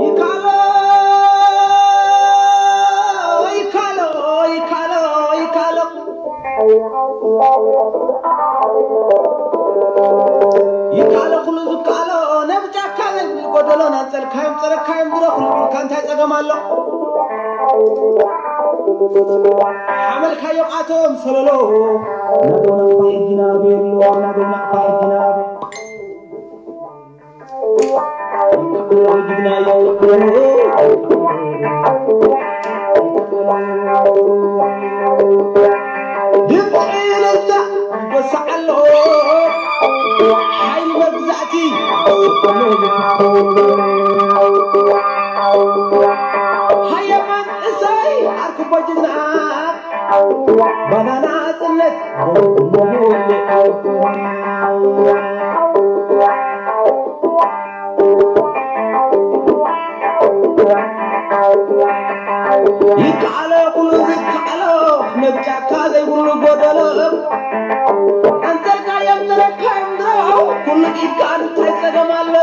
ይካሎ፣ ይካሎ፣ ይካሎ፣ ይካሎ። ይካሎ ኩሉ ዝካሎ፣ ነዚ ጫካ ዘይ ጎደሎ፣ ናንጸልካዮም ጸረካዮም ድሮ ኩሉ ኢልካ እንታይ ጸገም ኣሎ? ሓመልካዮም ኣቶም ሰለሎ፣ ናዶ ናቕፋ ሕጂ ናበይ ኣሎ? ናዶ ናቕፋ ሕጂ ናበይ? ድምፂ እልልታ ይጎስዕ ኣሎ፣ ሓይሊ መግዛእቲ ይጎስዕ ኣሎ። ሃየ መንእሰይ ኣርክቦ ጅግና፣ ባናና ጽነት ይከኣሎ ኩሉ ዝከኣሎ፣ መብጫካ ዘይብሉ ጎደሎ፣ ኣንጸልካዮም ተረካዮም ድሮ፣ ኩሉ ኢድካ እንታይ ጸገም ኣሎ?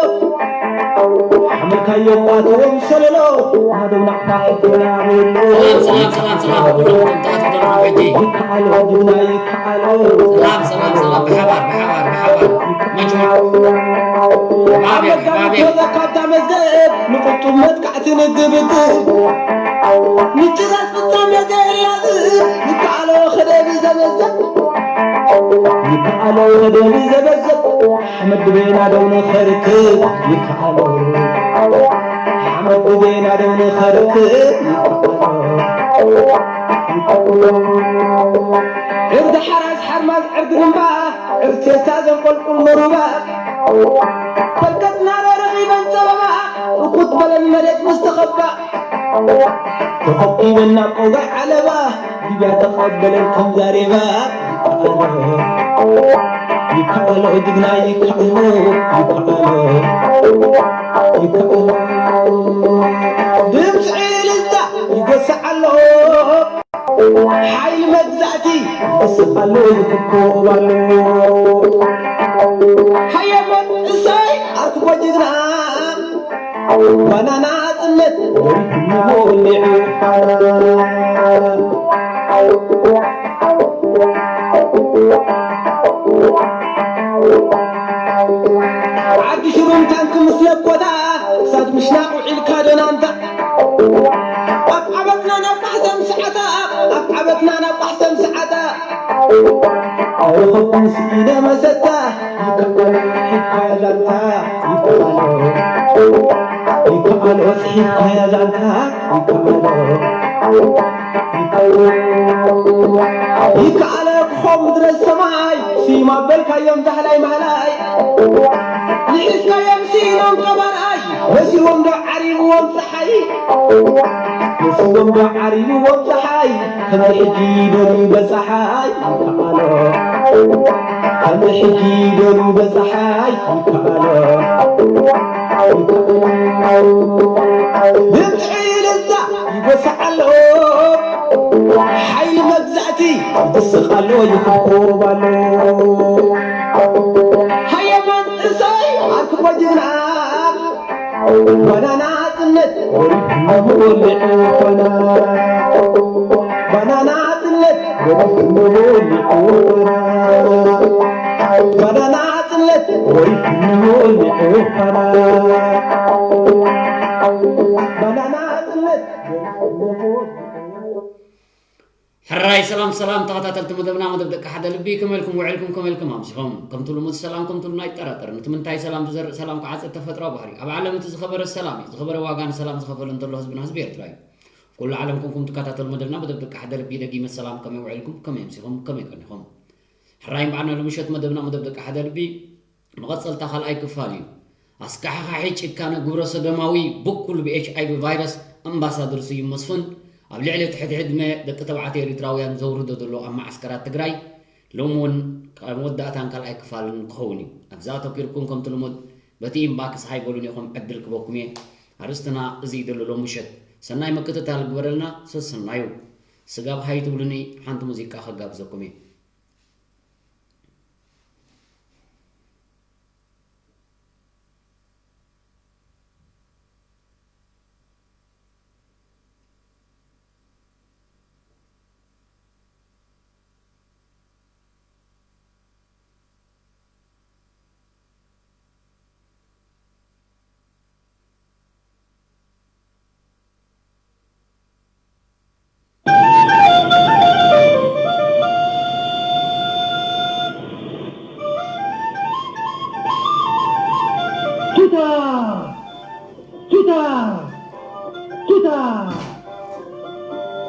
ሓመልካዮም ኣተዎም ሰለሎ፣ ናደው ናቕፋ ሕቶና ቤሎ። ሰላም፣ ሰላም፣ ሰላም፣ ሰላም። ኩሎም ጥምጣት ክደርቡ ሕጂ። ይከኣሎ ጅግና ይከኣሎ። ሰላም፣ ሰላም፣ ሰላም። ብሓባር፣ ብሓባር፣ ብሓባር። መጅሙዕ። ባቤ፣ ባቤ። ካብታ መዝገብ ንቁጡብ መጥቃዕቲ ንግብግብ። ንጭራስ ፍጻሜ ዘይላዝብ፣ ይከኣሎ ከደቢ ዘበዘብ። ይከኣሎ ከደቢ ዘበዘብ። ሓመድ ድቤና ደው ንኸርክብ ይከኣሎ። ሓመድ ድቤና ደው ንኸርክብ ይከኣሎ። ዕርዲ ሓራስ ሓርማዝ ዕርዲ እምባ፣ ዕርዲ ሴሳ ዘንቆልቁል መሩባ። ፈልቀትና ረኺበን ጸበባ፣ እኩት በለን መሬት ምስ ተኸባ። ተኾብኪበን ናብ ቆጋዕ ዓለባ፣ ሊብያ ተቐበለን ከም ዛሬባ። ይከኣሎ፣ ይከኣሎ፣ ጅግና ይከኣሎ፣ ይከኣሎ፣ ይከኣሎ። ድምፂ እልልታ ይጎስዕ ኣሎ፣ ሓይሊ መግዛእቲ ይወስኽ ኣሎ፣ ይኩብኩብ ኣሎ። ሃየ መንእሰይ ኣርክቦ ጅግና፣ ባናና ጽነት ወሊዑ። ዓዲ ሽሩም ታንኪ ምስ ለኮታ፣ ክሳድ ምሽናቕ ውዒልካ ዶናንታ። ኣብ ዓመትና ናብ ማሕሰም ሰዓታ፣ ኣብ ዓመትና ናብ ማሕሰም ሰዓታ። ኣይረኸብኩን ስኢነ መሰታ፣ ይከኣሎ ሒዝካያ ዛንታ፣ ይከኣሎ፣ ይከኣሎ ሒዝካያ ዛንታ፣ ይከኣሎ፣ ይከኣሎ ክኾን ምድረ ሰማይ፣ ስይማ በልካዮም ዳህላይ ማህላይ። ንሒዝካዮም ስኢኖም ቀባርኣይ፣ መሲዎም ዶ ዓሪብዎም ፀሓይ? መሲዎም ዶ ዓሪብዎም ፀሓይ? ከምዚ ሕጂ ዶ ይበፅሓይ ይከኣሎ። ከምዚ ሕጂ ዶ ይበፅሓይ ይከኣሎ። ድምፂ እልልታ ይጎስዕ ኣሎ። ሓይሊ መግዛእቲ ይድስቕ ኣሎ፣ ይኹብኩብ ኣሎ። ሃየ መንእሰይ ኣርክቦ ጅግና፣ ባናና ጽነት ወሊዑ ኾና። ባናና ጽነት ወሊዑ ኾና። ባናና ጽነት ወሊዑ ኾና። ባናና ጽነት ወሊዑ ኾና። ሕራይ ሰላም ሰላም ተኸታተልቲ መደብና፣ መደብ ደቂ ሓደ ልቢ፣ ከመይ ኢልኩም ውዒልኩም፣ ከመይ ኢልኩም ኣምሲኹም? ከምቲ ልሙድ ሰላም ከምቲ ልሙድ ኣይጠራጠርን። እቲ ምንታይ ሰላም ዝዘርእ ሰላም ክዓጽድ ተፈጥሮ ባህሪ። ኣብ ዓለም እቲ ዝኸበረ ሰላም እዩ። ዝኸበረ ዋጋ ንሰላም ዝኸፈለ እንተሎ ህዝብና ህዝቢ ኤርትራ እዩ። ኩሉ ዓለም ኮንኩም ትከታተሉ መደብና መደብ ደቂ ሓደ ልቢ፣ ደጊመ ሰላም፣ ከመይ ውዒልኩም፣ ከመይ ኣምሲኹም፣ ከመይ ቀኒኹም? ሕራይ እምበኣር ናይ ሎምሸት መደብና መደብ ደቂ ሓደ ልቢ መቐጸልታ ካልኣይ ክፋል እዩ። ኣስካሕኻሒ ጭካነ ግብረ ሰዶማዊ ብኩል ብ ኤች ኣይ ቪ ቫይረስ ኣምባሳደር ስዩም መስፍን ኣብ ልዕሊ ትሕቲ ዕድመ ደቂ ተባዕትዮ ኤሪትራውያን ዘውርዶ ዘሎ ኣብ መዓስከራት ትግራይ ሎሚ እውን ካብ መወዳእታን ካልኣይ ክፋልን ክኸውን እዩ። ኣብዚ ኣተኲርኩም ከምቲ ልሙድ በቲ ኢንባክስ ሃይ በሉኒ ኢኹም ዕድል ክበኩም እየ። ኣርእስትና እዚ እዩ ዘሎ ሎሚ ምሸት። ሰናይ ምክትታል ግበረልና ሰሰናዩ። ስጋብ ሃይ ትብሉኒ ሓንቲ ሙዚቃ ከጋብዘኩም እየ። ቱታ! ቱታ!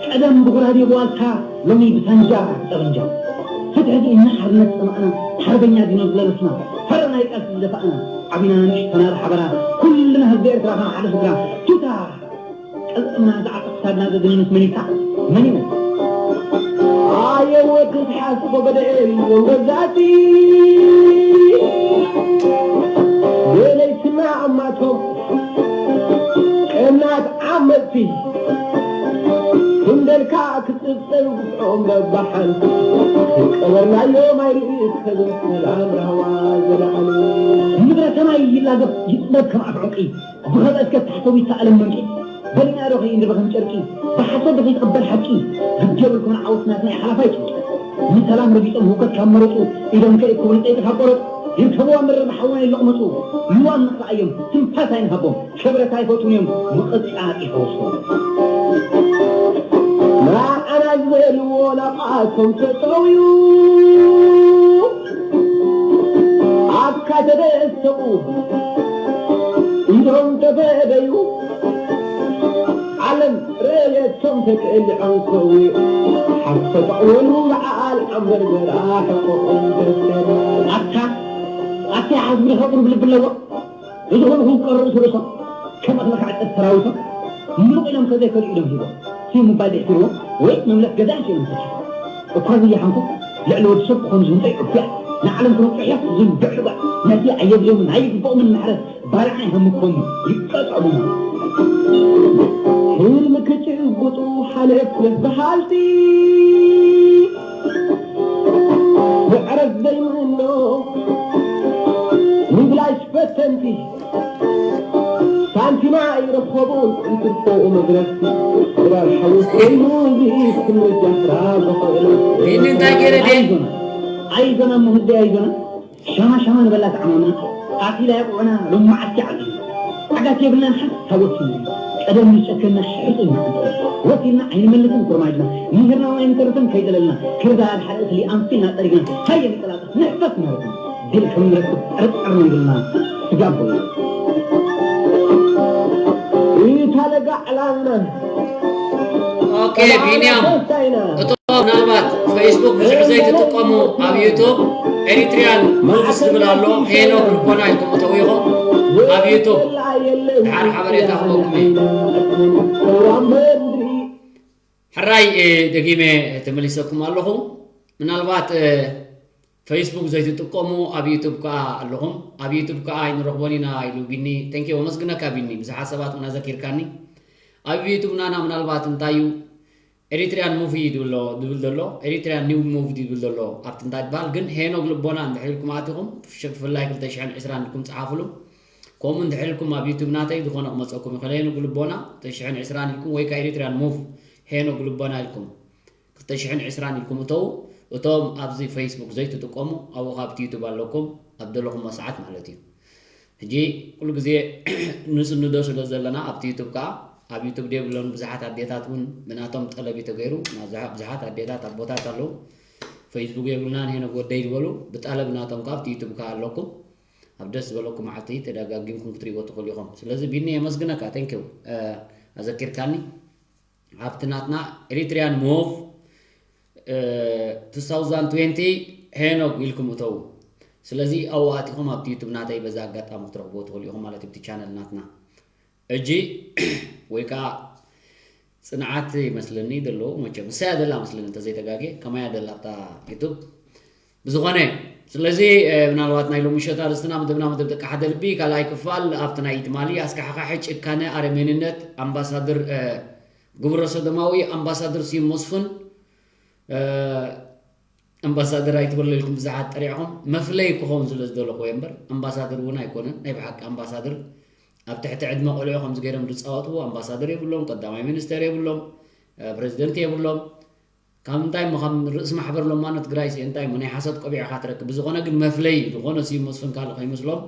ቀደም ብጉራዴ ብዋልታ፣ ሎሚ ብሳንጃ ጠበንጃ። ፍትሒ ስኢንና ሓርነት ጸማእና፣ ሓርበኛ ዲኖ ዝለበስና፣ ፈረናይ ቃልሲ ዝደፋእና፣ ዓቢና ንእሽቶና ብሓበራ፣ ኩልና ህዝቢ ኤርትራ ከም ሓደ ስድራ። ቱታ! ቀልጥምና ዝዓጥቕ ክሳድና ዘድንንስ መን እዩ? መን እዩ? ኣየ ወዲ ተሓስቦ በደኤል ወንገዛቲ ገለይትና ኣማቶም ቀናት ዓመቲ ክንደልካ ክትጽብጸብ ግፍዖም በባሓንቲ ቀበርናዮም ኣይርኢ ከብል ሰላም ራህዋ ዘለዓሉ ምድረ ሰማይ ይላገብ ይጥበብ ከም ኣፍ ዕንቂ ብኸበ እስከ ታሕተዊት ሰኣለም መንቂ በሊና ዶ ከይንርበ ከም ጨርቂ ብሓሶት ዶ ከይትቕበል ሓቂ ግዲ የብልኩምን ዓወት ናትና እዩ ሓላፋይ ጭንቂ ንሰላም ረጊጾም ህውከት ካብ መረጹ ኢዶም ከይእክቡ ንጸይቂ ካብ ቆረጹ ይርከብዋ መረር ብሓውና ይለቕመጹ ልዋም ንኽረኣዮም ትንፋስ ኣይንሃቦም ክብረት ኣይፈትዉን እዮም ምቕጻጽ ይፈውሶም ንዓና ዝበልዎ ናብኣቶም ተጠውዩ ኣካ ተደሰቑ ኢዶም ተበደዩ ዓለም ረየቶም ተቀሊዖም ከውዩ ሓፍ ተጠቕወሉ በዓል ዓምበር በርኣ ሕቆኦም ተሰራ ኣታ ኣታ ሓዝቢ ቁሩብ ልቢ ኣለዎ እዚ ኹሉ ክውቀሩ ርእሲ ርእሶም ከም እኽሊ ክዓጸድ ተራዊሶም ምሉቕ ኢሎም ከዘይከዱ ኢዶም ሂቦም ስዩ ምባል ደሕሲርዎም ወይ መምለስ ገዛ ኣስዮም ተሲፎም እኳ ዝየሓንኩ ልዕሊ ወዲ ሰብ ክኾኑ ዝምጠይ ዕቡያ ንዓለም ክነቕሑ እዮም ዝንብዕ ልጓዕ ነዚ ኣየድልዮምን ኣይግብኦምን ምሕረት ባርዕ ናይ ሃምኮም ይቀጸሉ ህልሚ ክጭብጡ ሓለፍ በሃልቲ ምዕረት ዘይምእኖ ንብላሽ ፈተንቲ ሳንቲማ ኣይረኸቡን እንትርፎኡ መድረስቲ ድራር ሓዊ ኮይኑ እዚ ክንጃፍራ ዝኽእሉ ይህን እንታይ ገይረ ድየ? ኣይዞና እሞ ህዝቢ ኣይዞና ሻማ ሻማ ንበላ ተዓማምና ቃቲላ የቑዑና ሎሚ መዓልቲ ዓቢና ዓጋት የብልናን ሓንሳብ ወሲንና እዩ ቀደም ዝጨከና ሕጹይ መዓልቲ ወሲንና ኣይንመልስን ኩርማጅና ምሂርና እውን ኣይንተርፍን ከይደለልና ክርዳድ ሓደ እኽሊ ኣንፊልና ጠሪግና ሃየ ንቀላጠፍ ንሕፈስ ምህርና ድል ከም ንረክብ ጠርጠር መንግልና ስጋብ እታ ለጋ ዕላልና ኦኬ ቢንያም እቶ ምናልባት ፌስቡክ ብዙሕ ዘይትጥቀሙ ኣብ ዩቱብ ኤሪትሪያን ሙቭስ ዝብል ኣሎ ሄኖክ ልቦና ኢልኩም እተው ኢኹም ኣብ ዩቱብ ድሓር ሓበሬታ ክበኩም እየ ሕራይ ደጊመ ተመሊሰኩም ኣለኹ ምናልባት ፌስቡክ ዘይትጥቀሙ ኣብ ዩቱብ ከዓ ኣለኹም ኣብ ዩቱብ ከዓ ኣይንረኽቦን ኢና ኢሉ ቢኒ ተንኪ ኣመስግነካ ቢኒ ብዙሓት ሰባት እውን ኣዘኪርካኒ ኣብ ዩቱብ ናና ምናልባት እንታይ እዩ ኤሪትሪያን ሙቪ ድብሎ ድብል ዘሎ ኤሪትሪያን ኒው ሙቭ ድብል ዘሎ ኣብቲ እንታይ ትበሃል ግን ሄኖግ ልቦና እንድሕር ኢልኩም ኣቲኹም ብፍላይ ክልተ ሽሕን ዕስራን ኢልኩም ፀሓፍሉ ከምኡ እንድሕር ኢልኩም ኣብ ዩቱብ ናተይ ዝኾነ ክመፀኩም ይኽእል ሄኖግ ልቦና ክልተ ሽሕን ዕስራን ኢልኩም ወይ ከዓ ኤሪትሪያን ሙቭ ሄኖግ ልቦና ኢልኩም ክልተ ሽሕን ዕስራን ኢልኩም እተው እቶም ኣብዚ ፌስቡክ ዘይትጥቀሙ ኣብኡ ካብቲ ዩቱብ ኣለኩም ኣብ ዘለኹሞ ሰዓት ማለት እዩ ሕጂ ኩሉ ግዜ ንስንዶ ስለ ዘለና ኣብቲ ዩቱብ ከዓ ኣብ ዩቱብ ደብሎን ብዙሓት ኣዴታት እውን ብናቶም ጠለብ እዩ ተገይሩ ብዙሓት ኣዴታት ኣቦታት ኣለዉ ፌስቡክ የብልናን ሄኖግ ወደይ ዝበሉ ብጠለብ ናቶም ከዓ ኣብቲ ዩቱብ ከዓ ኣለኩም ኣብ ደስ ዝበለኩም መዓልቲ ተደጋጊምኩም ክትሪእዎ ትኽእሉ ኢኹም ስለዚ ቢኒ የመስግነካ ቴንኪው ኣዘኪርካኒ ኣብቲ ናትና ኤሪትሪያን ሞቭ two thousand twenty ሄኖግ ኢልኩም እተው ስለዚ ኣብኡ ኣቲኹም ኣብቲ ዩቱብ ናተይ በዚ ኣጋጣሚ ክትረኽብዎ ትኽእሉ ኢኹም ማለት ኣብቲ ቻነል ናትና እጂ ወይ ከዓ ፅንዓት ይመስለኒ ዘለዎ መቸም እሳያ ደላ መስለኒ እንተዘይተጋጌ ከማያ ደላ ኣብታ ዩቱብ ብዝኾነ ስለዚ ምናልባት ናይ ሎሚ ሸት ኣርእስትና መደብና መደብ ደቂ ሓደ ልቢ ካልኣይ ክፋል ኣብቲ ናይ ትማሊ ኣስካሕካሒ ጭካነ ኣረሜንነት ኣምባሳደር ግብረ ሰዶማዊ ኣምባሳደር ስዩም መስፍን ኣምባሳደር ኣይትበሎ ኢልኩም ብዙሓት ጠሪዕኹም መፍለይ ክኸውን ስለ ዝደለኹ እየ እምበር ኣምባሳደር እውን ኣይኮነን ናይ ብሓቂ ኣምባሳደር ኣብ ትሕቲ ዕድመ ቆልዑ ከምዚ ገይሮም ዝፃወትዎ ኣምባሳደር የብሎም ቀዳማይ ሚኒስተር የብሎም ፕሬዚደንት የብሎም ካብ እንታይ እሞ ካብ ርእሲ ማሕበር ለማኖ ትግራይ ሲ እንታይ እሞ ናይ ሓሶት ቆቢዕ ኢኻ ትረክብ ብዝኾነ ግን መፍለይ ዝኾነ ስዩም መስፍን ካልእ ከይመስሎም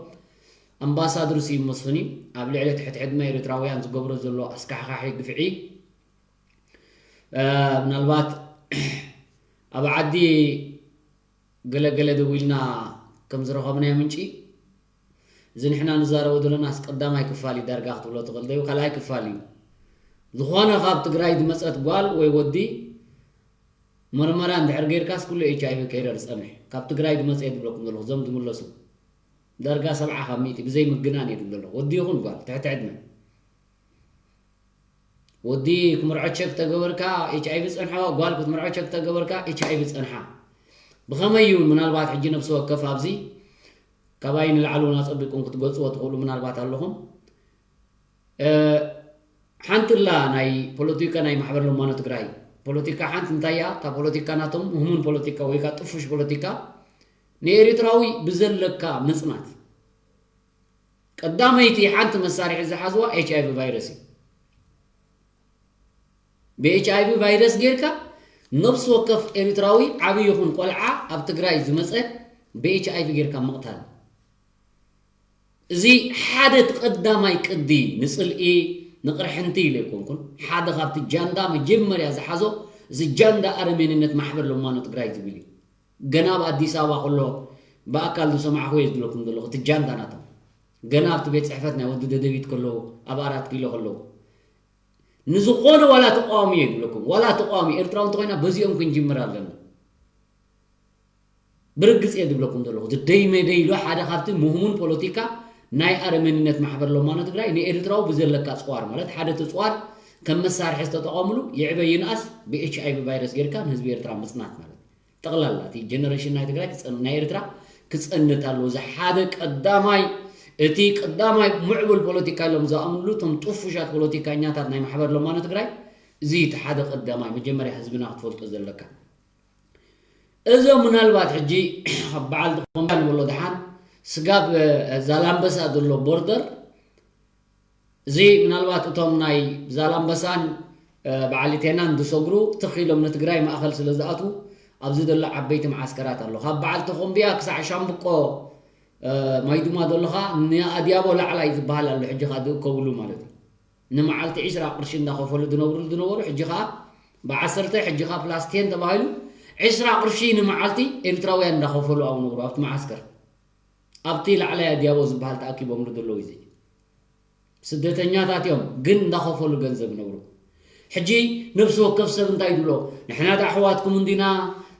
ኣምባሳድር ስዩም መስፍን እዩ ኣብ ልዕሊ ትሕቲ ዕድመ ኤርትራውያን ዝገብሮ ዘሎ ኣስካሕካሒ ግፍዒ ምናልባት ኣብ ዓዲ ገለገለ ደዊልና ከም ዝረኸብናዮ ምንጪ እዚ ንሕና ንዛረቦ ዘለናስ ቀዳማይ ክፋል እዩ ዳርጋ ክትብሎ ትኽእል ዶ? ካልኣይ ክፋል እዩ። ዝኾነ ካብ ትግራይ ዝመፀት ጓል ወይ ወዲ መርመራ እንድሕር ጌርካስ ኩሉ ኤች ኣይ ቪ ከይረር ዝፀንሕ። ካብ ትግራይ ዝመፀ እየ ዝብለኩም ዘለኹ፣ እዞም ዝምለሱ ዳርጋ ሰብዓ ካብ ሚእቲ ብዘይ ምግናን እየ ዝብል ዘለኹ። ወዲ ይኹን ጓል ትሕቲ ዕድመ። ወዲ ክምርዖ ቸክ ተገበርካ ኤች ኣይ ቪ ጸንሖ፣ ጓል ክትምርዖ ቸክ ተገበርካ ኤች ኣይ ቪ ጸንሓ። ብኸመይ እዩ ምናልባት ሕጂ ነፍሲ ወከፍ ኣብዚ ካባይ ንላዕሊ እውን ኣጸቢቅኩም ክትገልጽዎ ትኽእሉ ምናልባት ኣለኹም። ሓንቲ ላ ናይ ፖለቲካ ናይ ማሕበር ለማኖ ትግራይ ፖለቲካ ሓንቲ እንታይ እያ? እታ ፖለቲካ ናቶም ህሙን ፖለቲካ ወይ ከዓ ጥፉሽ ፖለቲካ ንኤርትራዊ ብዘለካ ምጽናት ቀዳመይቲ ሓንቲ መሳርሒ ዝሓዝዋ ኤች ኣይ ቪ ቫይረስ እዩ። ብኤች ኣይ ቪ ቫይረስ ጌርካ ነፍሲ ወከፍ ኤርትራዊ ዓብዪ ይኹን ቆልዓ ኣብ ትግራይ ዝመፀ ብኤች ኣይ ቪ ጌርካ ምቕታል። እዚ ሓደ እቲ ቀዳማይ ቅዲ ንፅልኢ ንቕርሕንቲ ኢለ ኣይኮንኩን። ሓደ ካብቲ ጃንዳ መጀመርያ ዝሓዞ እዚ ጃንዳ ኣረሜንነት ማሕበር ለማኖ ትግራይ ዝብል እዩ። ገና ኣብ ኣዲስ ኣበባ ከሎ ብኣካል ዝሰማዕኹ እየ ዝብለኩም ዘለኹ። እቲ ጃንዳ ናቶም ገና ኣብቲ ቤት ፅሕፈት ናይ ወዲ ደደቢት ከለዉ ኣብ ኣራት ኪሎ ከለዉ ንዝኾነ ዋላ ተቃዋሚ እየ ዝብለኩም። ዋላ ተቃዋሚ ኤርትራዊ እንተኮይና በዚኦም ክንጅምር ኣለና። ብርግፅ እየ ዝብለኩም ዘለኹ። እዚ ደይ መደይ ኢሉ ሓደ ካብቲ ምህሙን ፖለቲካ ናይ ኣረመንነት ማሕበር ለማኖ ትግራይ ንኤርትራዊ ብዘለካ ፅዋር ማለት ሓደ እቲ ፅዋር ከም መሳርሒ ዝተጠቐምሉ ይዕበ ይንኣስ ብኤች ኣይ ቪ ቫይረስ ጌርካ ንህዝቢ ኤርትራ ምፅናት ማለት ጠቕላላ እቲ ጀነሬሽን ናይ ትግራይ ክፀን ናይ ኤርትራ ክፀንት ኣለዎ። እዚ ሓደ ቀዳማይ እቲ ቀዳማይ ምዕቡል ፖለቲካ ኢሎም ዝኣምንሉ እቶም ጥፉሻት ፖለቲካኛታት ናይ ማሕበር ለማኖ ትግራይ እዚ እቲ ሓደ ቀዳማይ መጀመርያ ህዝብና ክትፈልጦ ዘለካ። እዞም ምናልባት ሕጂ ኣብ በዓል ተኾምቢያ ንብሎ ደሓን ስጋብ ዛላምበሳ ዘሎ ቦርደር እዚ ምናልባት እቶም ናይ ዛላምበሳን በዓል ቴናን ዝሰግሩ ትኽ ኢሎም ንትግራይ ማእኸል ስለ ዝኣትዉ ኣብዚ ዘሎ ዓበይቲ መዓስከራት ኣሎ። ካብ በዓል ተኾምቢያ ክሳዕ ሻምብቆ ማይዱማ ዘለኻ ንኣድያቦ ላዕላይ ዝበሃል ኣሎ። ሕጂ ካ ዝእከብሉ ማለት እዩ። ንመዓልቲ ዕስራ ቅርሺ እንዳኸፈሉ ዝነብሩ ዝነበሩ ሕጂ ኸዓ ብዓሰርተ ሕጂ ኸዓ ፕላስ ቴን ተባሂሉ ዕስራ ቅርሺ ንመዓልቲ ኤርትራውያን እንዳኸፈሉ ኣብ ነብሩ ኣብቲ መዓስከር ኣብቲ ላዕላይ ኣድያቦ ዝበሃል ተኣኪቦምሉ ዘለዉ እዚ ስደተኛታት እዮም ግን እንዳኸፈሉ ገንዘብ ነብሩ። ሕጂ ነብሲ ወከፍ ሰብ እንታይ ይብሎ? ንሕና ዳ ኣሕዋትኩም እንዲና፣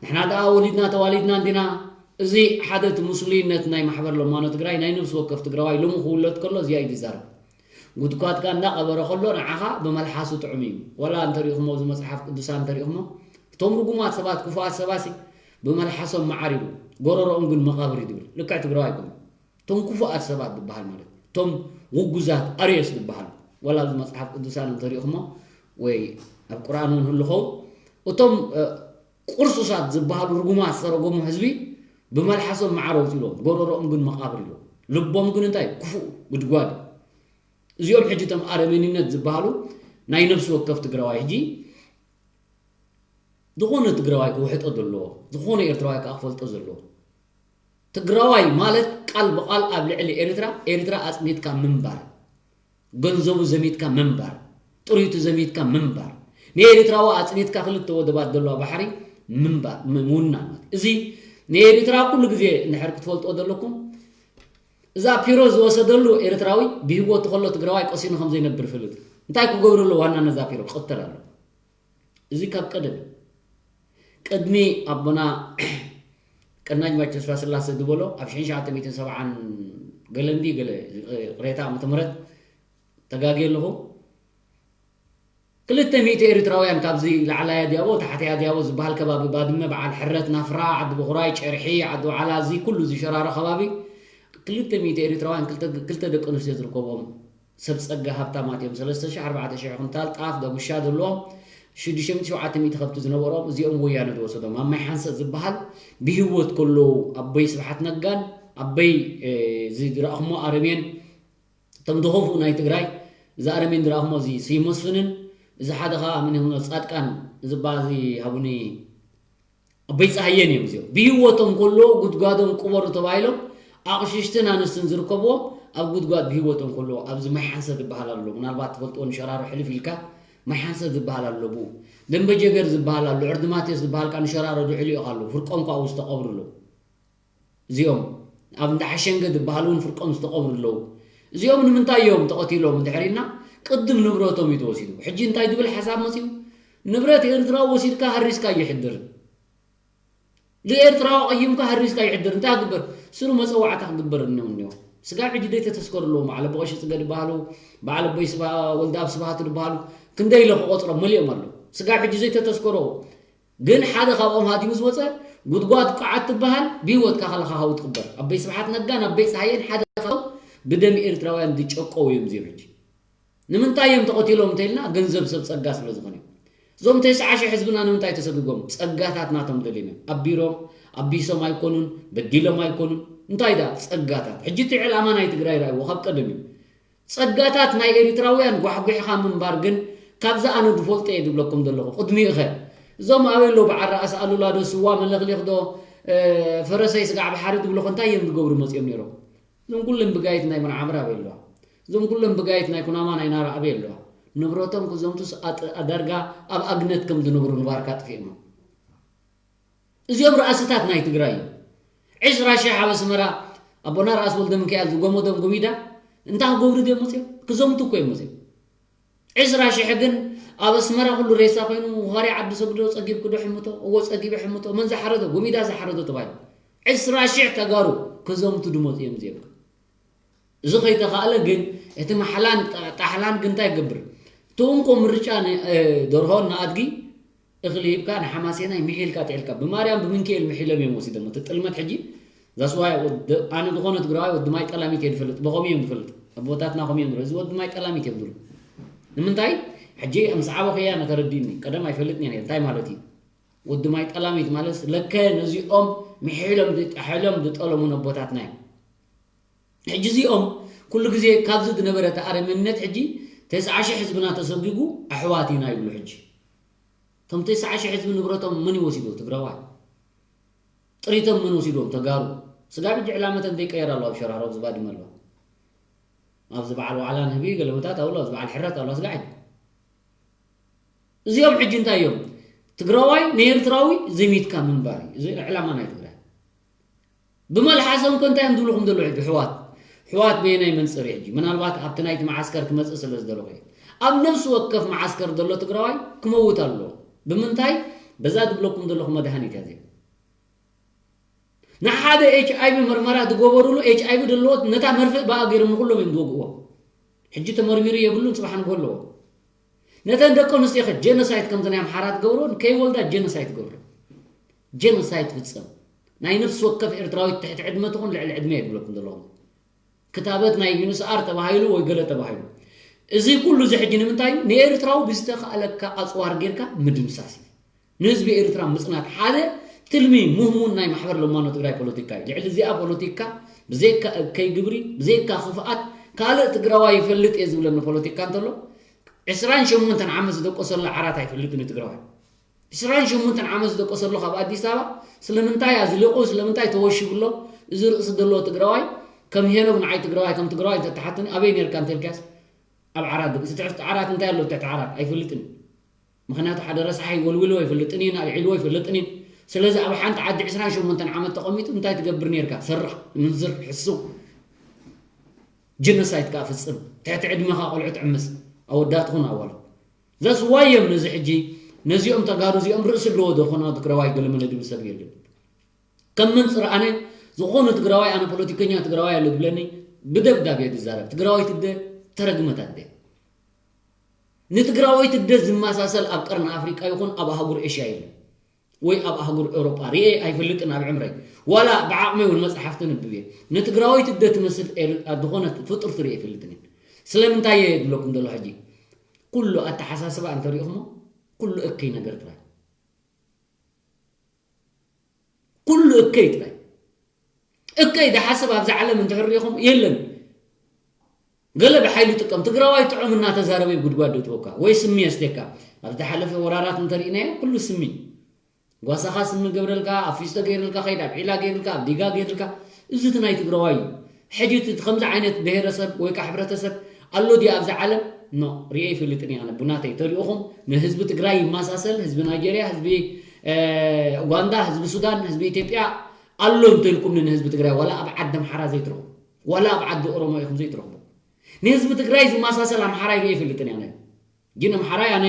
ንሕና ዳ ወሊድና ተዋሊድና እንዲና። እዚ ሓደ እቲ ምስሉይነት ናይ ማሕበር ለማኖ ትግራይ ናይ ነብሲ ወከፍ ትግራዋይ ሎሚ ክውለድ ከሎ እዚኣ እዩ ዝዛረብ። ጉድኳትካ እንዳቐበረ ከሎ ንዓኻ ብመልሓሱ ጥዑም እዩ። ወላ እንተሪእኹሞ ኣብዚ መፅሓፍ ቅዱሳ እንተሪእኹሞ እቶም ርጉማት ሰባት ክፉኣት ሰባሲ ብመልሓሶም መዓር ይብሉ፣ ጎረሮኦም ግን መቓብር እዩ ዝብል። ልክዕ ትግራዋይ ኮይኑ እቶም ክፉኣት ሰባት ዝበሃል ማለት እቶም ውጉዛት ኣርዮስ ዝበሃል ወላ ኣብዚ መፅሓፍ ቅዱሳን እንተሪእኹሞ ወይ ኣብ ቁርኣን እውን ህልኸው እቶም ቁርሱሳት ዝበሃሉ ርጉማት ዝተረጎሙ ህዝቢ ብመልሓሶም መዓር ኣውፅሎም ጎረሮኦም ግን መቓብር ኢሎም ልቦም ግን እንታይ ክፉእ ጉድጓድ እዚኦም ሕጂ እቶም ኣረሜንነት ዝበሃሉ ናይ ነብሲ ወከፍ ትግራዋይ ሕጂ ዝኾነ ትግራዋይ ክውሕጦ ዘለዎ ዝኾነ ኤርትራዋይ ከዓ ክፈልጦ ዘለዎ ትግራዋይ ማለት ቃል ብቃል ኣብ ልዕሊ ኤርትራ ኤርትራ ኣፅኒትካ ምንባር ገንዘቡ ዘሚትካ ምንባር ጥሪቱ ዘሚትካ ምንባር ንኤርትራዊ ኣፅኒትካ ክልተ ወደባት ዘለዋ ባሕሪ ምንባር ምውናን ማለት እዚ ንኤርትራ ኩሉ ግዜ እንድሕር ክትፈልጥዎ ዘለኩም እዛ ፒሮ ዝወሰደሉ ኤርትራዊ ብህይወቱ ከሎ ትግራዋይ ቀሲኑ ከም ዘይነብር ፍልጥ እንታይ ክገብሩ ኣለዎ ዋና ነዛ ፒሮ ክቕተል ኣለዎ እዚ ካብ ቀደም ቅድሚ ኣቦና ቀናጅ ማች ተስፋ ስላሰ ዝበሎ ኣብ ሽሕን ሸዓተ ሚእትን ሰብዓን ገለ እንዲ ገለ ቅሬታ ዓመተ ምህረት ተጋግየ ኣለኹ ክልተ ሚእቲ ኤርትራውያን ካብዚ ላዕላይ ኣድያቦ ታሕታይ ኣድያቦ ዝበሃል ከባቢ ባድመ በዓል ሕረት ናፍራ ዓዲ ብኹራይ ጨርሒ ዓዲ ዋዕላ እዚ ኩሉ ዝሸራሮ ከባቢ ክልተ ሚእቲ ኤርትራውያን ክልተ ደቂ ኣንስትዮ ዝርከቦም ሰብ ጸጋ ሃብታማት እዮም። ሰለስተ ሺሕ ኣርባዕተ ሺሕ ኩንታል ጣፍ ዳጉሻ ዘለዎም ሽዱሽተ ሚእቲ ሸውዓተ ሚእቲ ከብቲ ዝነበሮም እዚኦም ወያነ ዝወሰዶም ኣብ ማይ ሓንሰ ዝበሃል ብህይወት ከለዉ ኣቦይ ስብሓት ነጋን ኣቦይ ዝረኣኹሞ ኣረሜን እቶም ዝኸፍኡ ናይ ትግራይ እዚ ኣረሜን ዝረኣኹሞ እዚ ስዩም መስፍንን እዚ ሓደ ከዓ መን ይኹኖ ፃድቃን ዝባ እዚ ሃቡኒ ኣቦይ ፀሃየን እዮም እዚኦም ብህይወቶም ከሎ ጉድጓዶም ቅበሩ ተባሂሎም ኣቕሽሽትን ኣንስትን ዝርከብዎም ኣብ ጉድጓድ ብህይወቶም ከሎ ኣብዚ ማይ ሓንሰ ዝበሃል ኣሎ ምናልባት ትፈልጥዎ ንሸራሮ ሕልፍ ኢልካ ማይ ሓንሰ ዝበሃል ኣሎ ብኡ ደንበ ጀገር ዝበሃል ኣሎ ዕርዲ ማቴዎስ ዝበሃል ከዓ ንሸራሮ ድዕሊኡ ኣሎ ፍርቆም ከዓ ዝተቐብሩ ኣለዉ እዚኦም ኣብ እንዳ ሓሸንገ ዝበሃል እውን ፍርቆም ዝተቐብሩ ኣለዉ። እዚኦም ንምንታይ እዮም ተቐቲሎም እንድሕር ኢልና፣ ቅድም ንብረቶም እዩ ተወሲዱ። ሕጂ እንታይ ዝብል ሓሳብ መፅዩ? ንብረት ኤርትራዊ ወሲድካ ሃሪስካ ይሕድር። ንኤርትራዊ ቀይምካ ሃሪስካ ይሕድር። እንታይ ክግበር? ስሩ መፀዋዕታ ክግበር እኒኦ እኒኦ። ስጋብ ሕጂ ዘይተተስከሩ ኣለዉ። በዓል ኣቦ ቀሺ ጽገ ዝበሃሉ፣ በዓል ኣቦይ ስብሃ-፣ ወልደኣብ ስብሃቱ ዝበሃሉ፣ ክንደይ ኢለ ክቆፅሮም መሊኦም ኣለዉ። ስጋብ ሕጂ ዘይተተስከሩ። ግን ሓደ ካብኦም ሃዲሙ ዝወፀ፣ ጉድጓድ ቋዓት ትበሃል፣ ብህይወትካ ከለኻ ሃው ትቕበር። ኣቦይ ስብሓት ነጋን ኣቦይ ፀሃየን ሓደ ካብኦም ብደም ኤርትራውያን ዝጨቀው እዮም እዚኦም ሕጂ። ንምንታይ እዮም ተቐቲሎም እንተኢልና፣ ገንዘብ ሰብ ጸጋ ስለ ዝኾነ እዩ። እዞም ተስዓ ሺሕ ህዝብና ንምንታይ ተሰጒጎም? ጸጋታት ናቶም ደልዮም እዮም። ኣቢሮም፣ ኣቢሶም ኣይኮኑን፣ በዲሎም ኣይኮኑን። እንታይ ደኣ ጸጋታት? ሕጂ እቲ ዕላማ ናይ ትግራይ ርኣይዎ፣ ካብ ቀደም እዩ። ጸጋታት ናይ ኤሪትራውያን ጓሕጒሕኻ ምንባር ግን፣ ካብዚ ኣነ ዝፈልጦ እየ ዝብለኩም ዘለኹ። ቅድሚኡ ኸ እዞም ኣበይ ኣለዉ? ብዓራ ኣስኣሉላ ዶ፣ ስዋ መለኽሊኽ ዶ፣ እ፣ ፈረሰይ ስጋዕ ባሕሪ ዝብሉ ኸ እንታይ እዮም ዝገብሩ መጺኦም ነይሮም? እዞም ኩሎም ብጋይት ናይ መርዓምር ኣበይ ኣለዋ? እዞም ኩሎም ብጋይት ናይ ኩናማ ናይ ናራ ኣበይ ኣለዋ? ንብረቶም ክዘምቱስ ኣጥ-፣ ኣዳርጋ ኣብ ኣግነት ከም ዝነብሩ ንባርካ ጥፊኦሞ። እዚኦም ራእስታት ናይ ትግራይ እዮም። ዕስራ ሺሕ ኣብ ኣስመራ ኣቦና ራእሲ ወልደ ሚካኤል ዝጎመዶም ጎሚዳ እንታይ ክገብሩ ድዮም መፅዮም? ክዘምቱ እኮ እዮም መፅዮም። ዕስራ ሺሕ ግን ኣብ ኣስመራ ኩሉ ሬሳ ኮይኑ፣ ወኻሪ ዓዲ ሰግዶ ጸጊብኪ ዶ ሕምቶ? እዎ ጸጊበ ሕምቶ። መን ዝሓረዶ? ጎሚዳ ዝሓረዶ ተባሂሉ። ዕስራ ሺሕ ተጋሩ ክዘምቱ ድመፁ እዮም እዚኦም። እዚ ከይተኻእለ ግን እቲ ማሕላን ጣ-፣ ጣሕላን ግን እንታይ ይገብር? እቲ እንኮ ምርጫ ን-፣ እ፣ ደርሆን ንኣድጊ እኽሊ ሂብካ ንሓማሴናይ ምሒልካ ጥሒልካ። ብማርያም ብምንክኤል ምሒሎም እዮም ወሲዶም። እቲ ጥልመት ሕጂ ዛስዋይ ወዲ-፣ ኣነ ዝኾነ ትግራዋይ ወዲ ማይ ጠላሚት እየ ዝፈልጥ። ብኸምኡ እዮም ዝፈልጥ። ኣቦታትና ከምኡ እዮም ዝብሉ። እዚ ወዲ ማይ ጠላሚት እዮም ዝብሉ። ንምንታይ? ሕጂ ምስ ዓበኹያ ነተረዲእኒ። ቀደም ኣይፈልጥን እየ ነይረ። እንታይ ማለት እዩ? ወዲ ማይ ጠላሚት ማለት ለከ ነዚኦም ምሒሎም ዝጠሐሎም ዝጠለሙን ኣቦታትና እዮም። ሕጂ እዚኦም ኩሉ ግዜ ካብዚ ዝነበረ እቲ ኣረመኔነት ሕጂ ተስዓ ሺሕ ህዝብና ተሰጒጉ ኣሕዋት ኢና ይብሉ። ሕጂ እቶም ተስዓ ሺሕ ህዝቢ ንብረቶም መን ይወሲዶ? ትግራዋይ። ጥሪቶም መን ወሲዶም? ተጋሩ። ስጋብ ሕጂ ዕላመተን ዘይቀየር ኣሎ። ኣብ ሸራሮ፣ ኣብዚ ባድመ ኣሎ። ኣብዚ በዓል ዋዕላ ንህቢ ገለ ቦታት ኣሎ፣ ኣብዚ በዓል ሕረት ኣሎ፣ ስጋዕ ሕጂ። እዚኦም ሕጂ እንታይ እዮም? ትግራዋይ ንኤርትራዊ ዘሚትካ ምንባር እዩ። እዚ ዕላማ ናይ ትግራይ። ብመልሓሶም ከ እንታይ እዮም ዝብልኹም ዘለዉ ሕጂ? ሕዋት። ሕዋት በየናይ መንጽር እዩ ሕጂ? ምናልባት ኣብቲ ናይቲ መዓስከር ክመጽእ ስለ ዝደለኹ እየ። ኣብ ነፍሲ ወከፍ መዓስከር ዘሎ ትግራዋይ ክመውት ኣለዎ። ብምንታይ? በዛ ዝብለኩም ዘለኹ መድሃኒት እያ እዚኣ። ንሓደ ኤች ኣይ ቪ መርመራ ዝገበሩሉ ኤች ኣይ ቪ ዘለዎ ነታ መርፍእ ብኣ ገይሮም ንኩሎም እዮም ዝወግእዎ። ሕጂ ተመርሚሩ የብሉን፣ ጽባሕ ንግሆ ኣለዎ። ነተን ደቂ ኣንስትዮ ከ ጄኖሳይድ ከምዚ ናይ ኣምሓራ ትገብሮ፣ ከይወልዳ ጄኖሳይድ ትገብሮ። ጄኖሳይድ ትፍጸም። ናይ ነፍሲ ወከፍ ኤርትራዊት ትሕቲ ዕድመ ትኹን ልዕሊ ዕድመ የብለኩም ዘለኹም። ክታበት ናይ ዩንስኣር ተባሂሉ ወይ ገለ ተባሂሉ። እዚ ኩሉ እዚ ሕጂ ንምንታይ እዩ? ንኤርትራዊ ብዝተኻእለካ ኣጽዋር ጌርካ ምድምሳስ እዩ። ንህዝቢ ኤርትራ ምጽናት ሓደ ትልሚ ምህሙን ናይ ማሕበር ለማኖ ትግራይ ፖለቲካ እዩ። ልዕሊ እዚኣ ፖለቲካ ብዘይካ እከይ ግብሪ፣ ብዘይካ ክፍኣት ካልእ ትግራዋይ ይፈልጥ እየ ዝብለኒ ፖለቲካ እንተሎ፣ ዕስራን ሸሞንተን ዓመት ዝደቆሰሉ ዓራት ኣይፈልጥን እዩ ትግራዋይ። ዕስራን ሸሞንተን ዓመት ዝደቆሰሉ ካብ ኣዲስ ኣበባ ስለምንታይ ኣዝሊቑ፣ ስለምንታይ ተወሺቡ ኣሎ? እዚ ርእሲ ዘለዎ ትግራዋይ ከም ሄኖግ ንዓይ ትግራዋይ፣ ከም ትግራዋይ እንተተሓትኒ ኣበይ ነርካ እንተልካስ ኣብ ዓራት ድግ-፣ እቲ ትሕቲ ዓራት እንታይ ኣሎ? ትሕቲ ዓራት ኣይፈልጥን። ምኽንያቱ ሓደ ረሳሕ ይወልውልዎ ኣይፈልጥን እዩ፣ ኣልዒልዎ ኣይፈልጥን እዩ። ስለዚ ኣብ ሓንቲ ዓዲ ዕስራን ሸሞንተን ዓመት ተቐሚጡ እንታይ ትገብር ነርካ? ሰርቕ፣ ምንዝር፣ ሕሱ፣ ጀኖሳይድ ከኣ ፍጽም፣ ትሕቲ ዕድመኻ ቆልዑ ትዕምጽ፣ ኣወዳት ትኹን ኣዋልድ። ዘስዋይ እዮም ነዚ ሕጂ፣ ነዚኦም ተጋሩ እዚኦም ርእሲ ኣለዎ ዶ ኮነ ትግራዋይ ገለ መለ ዝብል ሰብ የለን። ከም መንጽር ኣነ ዝኾነ ትግራዋይ፣ ኣነ ፖለቲከኛ ትግራዋይ ኣሎ ዝብለኒ ብደብዳብ እየ ዝዛረብ። ትግራዋይ ትደ ተረግመት ኣደ። ንትግራዋይ ትደ ዝመሳሰል ኣብ ቀርኒ ኣፍሪቃ ይኹን ኣብ ኣህጉር ኤሽያ የለን። ወይ ኣብ ኣህጉር ኤውሮጳ ርኤ ኣይፈልጥን ኣብ ዕምረይ። ዋላ ብዓቕመይ እውን መጽሓፍቲ ኣንብብ እየ። ንትግራዋይ ትደ ትመስል ኤር-፣ ዝኾነት ፍጡር ትርኤ ኣይፈልጥን እየ። ስለምንታይ እየ ዝብለኩም ዘሎ ሕጂ? ኩሉ ኣተሓሳስባ እንተሪእኹሞ ኩሉ እከይ ነገር ጥራይ። ኩሉ እከይ ጥራይ። እከይ ዝሓስብ ኣብዛ ዓለም እንድሕር ሪኢኹም የለን። ገለ ብሓይሊ ጥቀም። ትግራዋይ ጥዑም እናተዛረበ እዩ ጉድጓድ ዘእትወካ ወይ ስሚ የስቴካ። ኣብ ዝሓለፈ ወራራት እንተሪእናዮ ኩሉ ስሚ። ጓሳኻ ስሚ ገብረልካ፣ ኣብ ፊስቶ ገይርልካ ኸይድ፣ ኣብ ዒላ ገይርልካ፣ ኣብ ዲጋ ገይርልካ። እዚ እቲ ናይ ትግራዋይ እዩ። ሕጂ እቲ ከምዚ ዓይነት ብሄረሰብ ወይ ከዓ ሕብረተሰብ ኣሎ ድዩ ኣብዚ ዓለም? ኖ፣ ሪኤ ይፈልጥን እየ ኣነ። ብናተይ ተሪእኹም ንህዝቢ ትግራይ ይመሳሰል፣ ህዝቢ ናይጄርያ፣ ህዝቢ፣ እ፣ ኡጋንዳ፣ ህዝቢ ሱዳን፣ ህዝቢ ኢትዮጵያ፣ ኣሎ እንተልኩም ንህዝቢ ትግራይ ዋላ ኣብ ዓዲ ኣምሓራ ዘይትረኽቡ፣ ዋላ ኣብ ዓዲ ኦሮሞ ኢኹም ዘይትረኽቡ። ንህዝቢ ትግራይ ዝመሳሰል ኣምሓራይ ሪኤ ይፈልጥን እያ። ግን ኣምሓራይ ኣነ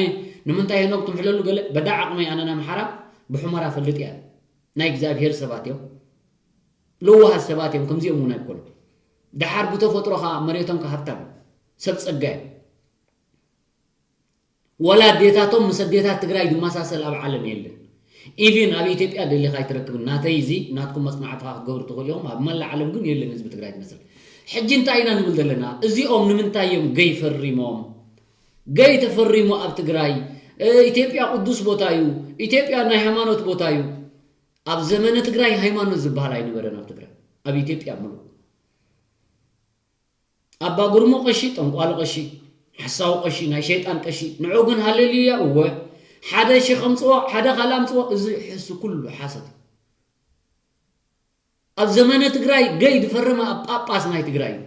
ንምንታይ ሄኖክ ትምሕለሉ ገለ በዳ ዓቕመይ ኣነ ንኣምሓራ ብሑመራ ፈልጥ እያ። ናይ እግዚኣብሔር ሰባት እዮም። ለዋሃት ሰባት እዮም። ከምዚኦም እውን ኣይኮኑ። ደሓር ብተፈጥሮ ከዓ መሬቶም ከዓ ሃብታም እዮም። ሰብ ጸጋ እዮም። ወላ ኣዴታቶም ምስ ኣዴታት ትግራይ ዝመሳሰል ኣብ ዓለም የለን። ኢቪን ኣብ ኢትዮጵያ ደሊኻ ኣይትረክብን። ናተይ እዚ ናትኩም መፅናዕቲ ክትገብሩ ትኽእሉ ኢኹም። ኣብ መላእ ዓለም ግን የለን ህዝቢ ትግራይ ዝመስል። ሕጂ እንታይ ኢና ንብል ዘለና? እዚኦም ንምንታይ እዮም ገይ ፈሪሞም? ገይ ተፈሪሙ ኣብ ትግራይ እ፣ ኢትዮጵያ ቅዱስ ቦታ እዩ። ኢትዮጵያ ናይ ሃይማኖት ቦታ እዩ። ኣብ ዘመነ ትግራይ ሃይማኖት ዝበሃል ኣይነበረን ኣብ ትግራይ፣ ኣብ ኢትዮጵያ ሙሉ። ኣባ ጉርሙ ቀሺ፣ ጠንቋሊ ቀሺ፣ ሓሳዊ ቀሺ፣ ናይ ሸይጣን ቀሺ። ንዑ ግን ሃሌሉያ እወ፣ ሓደ ሸኽ ኣምፅዎ፣ ሓደ ካልእ ኣምፅዎ። እዚ ሕሱ ኩሉ ሓሰት እዩ። ኣብ ዘመነ ትግራይ ገይ ዝፈረመ ኣብ ጳጳስ ናይ ትግራይ እዩ።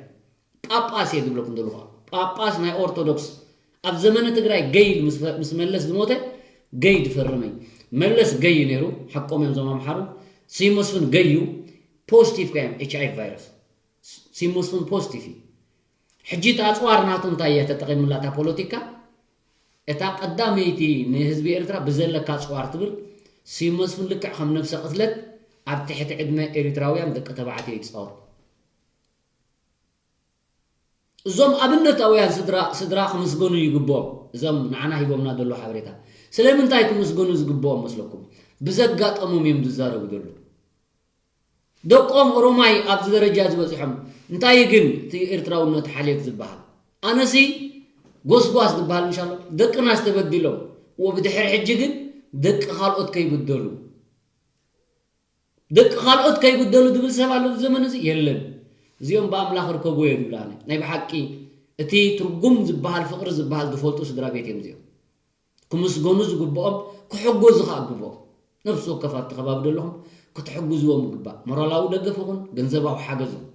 ጳጳስ እየ ዝብለኩም ዘለኹ። ጳጳስ ናይ ኦርቶዶክስ ኣብ ዘመነ ትግራይ ገይ ምስ ፈ-፣ ምስ መለስ ዝሞተ ገይ ዝፈረመ እዩ። መለስ ገይ እዩ ነይሩ፣ ሓቆም እዮም እዞም ኣምሓሩ። ስዩም መስፍን ገይ እዩ፣ ፖዚቲቭ ከ እዮም ኤች ኣይ ቪ ቫይረስ። ስዩም መስፍን ፖዚቲቭ እዩ። ሕጂ እቲ ኣፅዋር ናቱ እንታይ እያ ተጠቒምላ እታ ፖለቲካ? እታ ቀዳመይቲ ንህዝቢ ኤርትራ ብዘለካ ኣፅዋር ትብል፣ ስዩም መስፍን ልክዕ ከም ነብሰ ቅትለት ኣብ ትሕቲ ዕድመ ኤርትራውያን ደቂ ተባዕትዮ ይፃወት። እዞም ኣብነታውያን ስድራ፣ ስድራ ክምስገኑ ይግብኦም። እዞም ንዓና ሂቦምና ዘለዉ ሓበሬታ። ስለምንታይ ክምስገኑ ዝግብኦም መስለኩም? ብዘጋጠሞም እዮም ዝዛረቡ ዘለዉ። ደቆም ኦሮማይ ኣብዚ ደረጃ ዝበፅሖም። እንታይ ግን እቲ ኤርትራውነት ሓልዮት ዝበሃል? ኣነሲ ጎስጓስ ዝበሃል ምሻሎ ደቅናስ ተበዲሎም። ወብድሕሪ ሕጂ ግን ደቂ ካልኦት ከይብደሉ። ደቂ ካልኦት ከይብደሉ ዝብል ሰብ ኣሎ ኣብዚ ዘመን እዚ? የለን። እዚኦም ብኣምላኽ ርከብዎ እዮም ዝብል ኣነ። ናይ ብሓቂ እቲ ትርጉም ዝበሃል ፍቕሪ ዝበሃል ዝፈልጡ ስድራ ቤት እዮም እዚኦም። ክምስገኑ ዝግብኦም፣ ክሕገዙ ከኣ ግብኦም። ነፍሲ ወከፍ ኣብቲ ከባቢ ዘለኹም ክትሕግዝዎም ይግባእ። ሞራላዊ ደገፍ ይኹን ገንዘባዊ ሓገዝ ይኹን።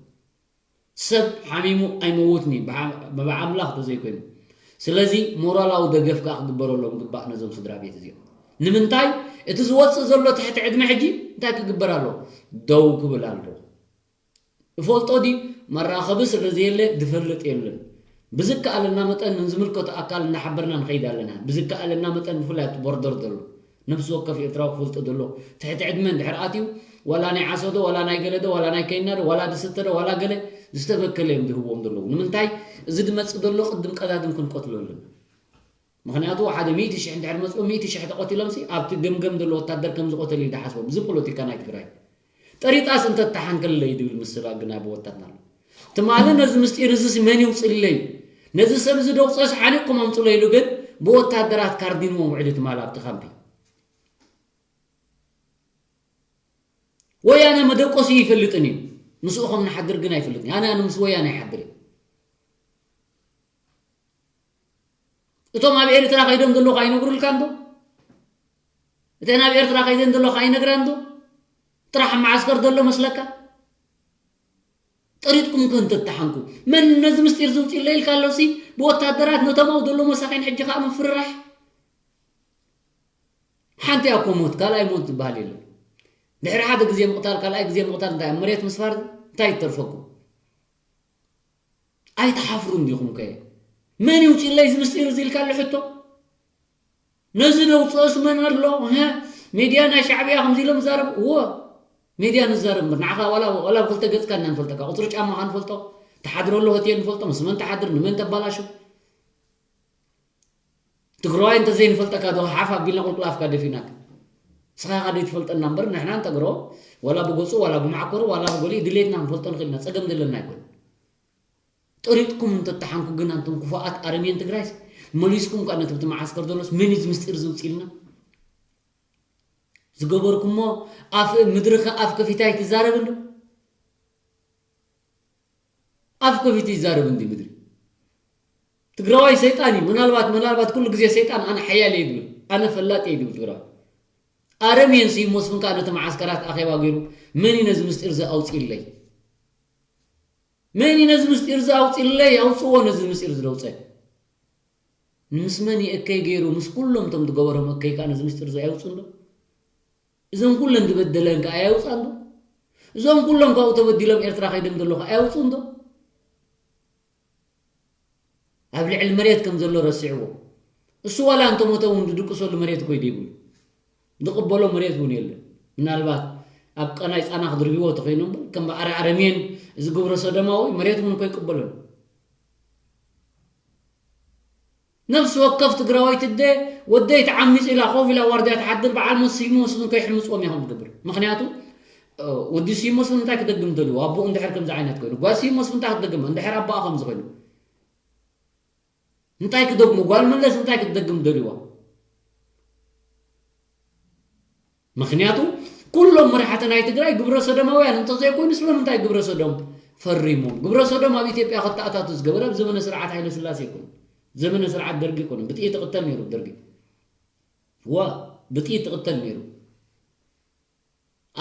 ሰብ ሓሚሙ ኣይመውትን እዩ፣ ብዓ-፣ ብኣምላኽ ተዘይኮይኑ። ስለዚ ሞራላዊ ደገፍ ከኣ ክግበረሎም ግባእ ነዞም ስድራ ቤት እዚኦም። ንምንታይ? እቲ ዝወጽእ ዘሎ ትሕቲ ዕድመ ሕጂ እንታይ ክግበር ኣለዎ? ደው ክብል ኣለዎ። እፈልጦ ድዩ? መራኸቢ ስለ ዘየለ ዝፈልጥ የለን። ብዝከኣለና መጠን ንዝምልከቶ ኣካል እናሓበርና ንኸይድ ኣለና። ብዝከኣለና መጠን ብፍላይ ኣብቲ ቦርደር ዘሎ ነፍሲ ወከፍ ኤርትራዊ ክፈልጦ ዘለዎ ትሕቲ ዕድመ እንድሕር ኣትዩ ዋላ ናይ ዓሶ ዶ ዋላ ናይ ገለ ዶ ዋላ ናይ ከይና ዶ ዋላ ዝስተ ዶ ዋላ ገለ ዝተበከለ እዮም ዝህብዎም ዘለዉ። ንምንታይ? እዚ ዝመጽእ ዘሎ ቅድም ቀዳድም ክንቀትሎ ኣለና። ምኽንያቱ ሓደ ሚእቲ ሽሕ እንድሕር መፅኡ ሚእቲ ሽሕ ተቐቲሎምሲ ኣብቲ ገምገም ዘሎ ወታደር ከም ዝቐተሉ እዩ ዝሓስቦም። እዚ ፖለቲካ ናይ ትግራይ ጠሪጣስ እንተተሓንከለይ ዝብል ምስላ ግና ብወታትና ኣሎ። ትማሊ ነዚ ምስጢር እዚስ መን ይውፅለይ? ነዚ ሰብ እዚ ደውፀስ ሓኒቕኩም ኣምፅሎ ኢሉ ግን ብወታደራት ካርዲንዎም ውዕሊ ትማሊ ኣብቲ ካምፒ። ወያነ መደቆሲ ይፈልጥን እዩ። ምስኡ ከም ንሓድር ግን ኣይፈልጥን እዩ። ኣነ፣ ኣነ ምስ ወያነ ይሓድር እዩ። እቶም ኣብ ኤርትራ ከይዶም ዘለኹ ኣይነግሩልካ እንዶ? እተን ኣብ ኤርትራ ከይደን ዘለኹ ኣይነግራ እንዶ? ጥራሕ ኣብ መዓስከር ዘሎ መስለካ? ጠሪጥኩም ከ እንተተሓንኩ፣ መን ነዚ ምስጢር ዝውፅእ ኢለ ኢልካ ኣሎሲ፣ ብወታደራት ነቶም ኣብኡ ዘለዉ መሳኺን ሕጂ ከኣ ምፍርራሕ። ሓንቲ እያ እኮ ሞት፣ ካልኣይ ሞት ዝበሃል የለን። ድሕሪ ሓደ ግዜ ምቕታል፣ ካልኣይ ግዜ ምቕታል እንታይ? ኣብ መሬት ምስፋር እንታይ ይተርፈኩም? ኣይትሓፍሩን ዲኹም ከ? መን ይውፅለይ እዚ ምስጢር እዚ ኢልካ ኣሎ ሕቶ? ነዚ ነውፅኦስ መን ኣሎ? ሀ? ሚድያ ናይ ሻዕብያ ከምዚ ኢሎም ይዛረቡ? እዎ፣ ሚድያ ንዛረብ እምበር፣ ንዓኻ ዋላ፣ ዋላ ብክልተ ገፅካ ኢና ንፈልጠካ። ቁፅሪ ጫማኻ ንፈልጦ፣ ትሓድረሉ ሆቴል ንፈልጦ፣ ምስ መን ትሓድር፣ ንመን ተባላሹ። ትግራዋይ እንተዘይንፈልጠካ ዶ ሓፍ ኣቢልና ቁልቁል ኣፍካ ደፊናካ? ንስኻ ኢኻ ዘይትፈልጠና እምበር፣ ንሕና ንተግሮ ዋላ ብገፁ፣ ዋላ ብማዕኮሩ፣ ዋላ ብገሊኡ ድሌትና ክንፈልጦ ንኽእል ኢና። ፀገም ዘለና ኣይኮነን። ጠሪጥኩም እንተተሓንኩ ግን፣ ኣንቱም ክፉኣት ኣረሜን ትግራይስ፣ መሊስኩም ከኣ ነቲ ብቲ መዓስከር ዘሎስ መን እዩ እዚ ምስጢር ዝውፅእ ኢልና? ዝገበርኩሞ ኣፍ ምድርኸ ኣፍ ከፊታ ኣይትዛረብ እንዶ? ኣፍ ከፊቱ ይዛረብ እንዲ ምድሪ። ትግራዋይ ሰይጣን እዩ። ምናልባት፣ ምናልባት ኩሉ ግዜ ሰይጣን ኣነ ሓያል እየ ዝብል፣ ኣነ ፈላጥ እየ ዝብል ትግራዋይ። ኣረሜን ስዩም መስፍን ከኣ ነቲ መዓስከራት ኣኼባ ገይሩ፣ መን እዩ ነዚ ምስጢር እዚ ኣውፅእለይ? መን እዩ ነዚ ምስጢር እዚ ኣውፅእለይ? ኣውፅዎ ነዚ ምስጢር እዚ ዘውፀ። ምስ መን እዩ እከይ ገይሩ? ምስ ኩሎም እቶም ዝገበሮም እከይ ከኣ ነዚ ምስጢር እዚ ኣየውፅእን ዶ? እዘን ኩለን ዝበደለን ከኣ ኣየውፅኣን ዶ? እዞም ኩሎም ካብኡ ተበዲሎም ኤርትራ ከይዶም ዘለኹ ኣየውፅኡን ዶ? ኣብ ልዕሊ መሬት ከም ዘሎ ረሲዕዎ። እሱ ዋላ እንተሞተ እውን ዝድቅሰሉ መሬት እኮ ይደይብሉ። ዝቕበሎ መሬት እውን የለን። ምናልባት ኣብ ቀናይ ፃና ክድርብዎ ተኾይኑ እምበር ከም በዓረ ኣረሜን እዚ ግብረ ሰዶማዊ መሬት እውን እኮ ይቅበለሉ። ነፍሲ ወከፍ ትግራወይቲ እደ ወደይ ተዓሚፁ ኢላ ኮፍ ኢላ ዋርድያ ትሓድር በዓል ሞት ስዩም መስፍን ከይሕምፅዎም እያ ከም ትገብር። ምክንያቱ ወዲ ስዩም መስፍን እንታይ ክደግም ደልዩ ኣቦኡ እንድሕር ከምዚ ዓይነት ኮይኑ ጓል ስዩም መስፍን እንታይ ክትደግም እንድሕር ኣቦኣ ከምዚ ኮይኑ እንታይ ክደግሙ ጓል መለስ እንታይ ክትደግም ደልዋ? ምክንያቱ ኩሎም መራሕቲ ናይ ትግራይ ግብረ ሰዶማውያን እንተዘይኮይኑ ስለምንታይ ግብረ ሰዶም ፈሪሞም? ግብረ ሰዶም ኣብ ኢትዮጵያ ከተኣታቱ ዝገበረ ኣብ ዘመነ ስርዓት ሃይለ ስላሴ ይኮኑ፣ ዘመነ ስርዓት ደርጊ ይኮኑ። ብጥይት ይቕተል ነይሩ ደርጊ። ዋ ብጥይት ይቕተል ነይሩ።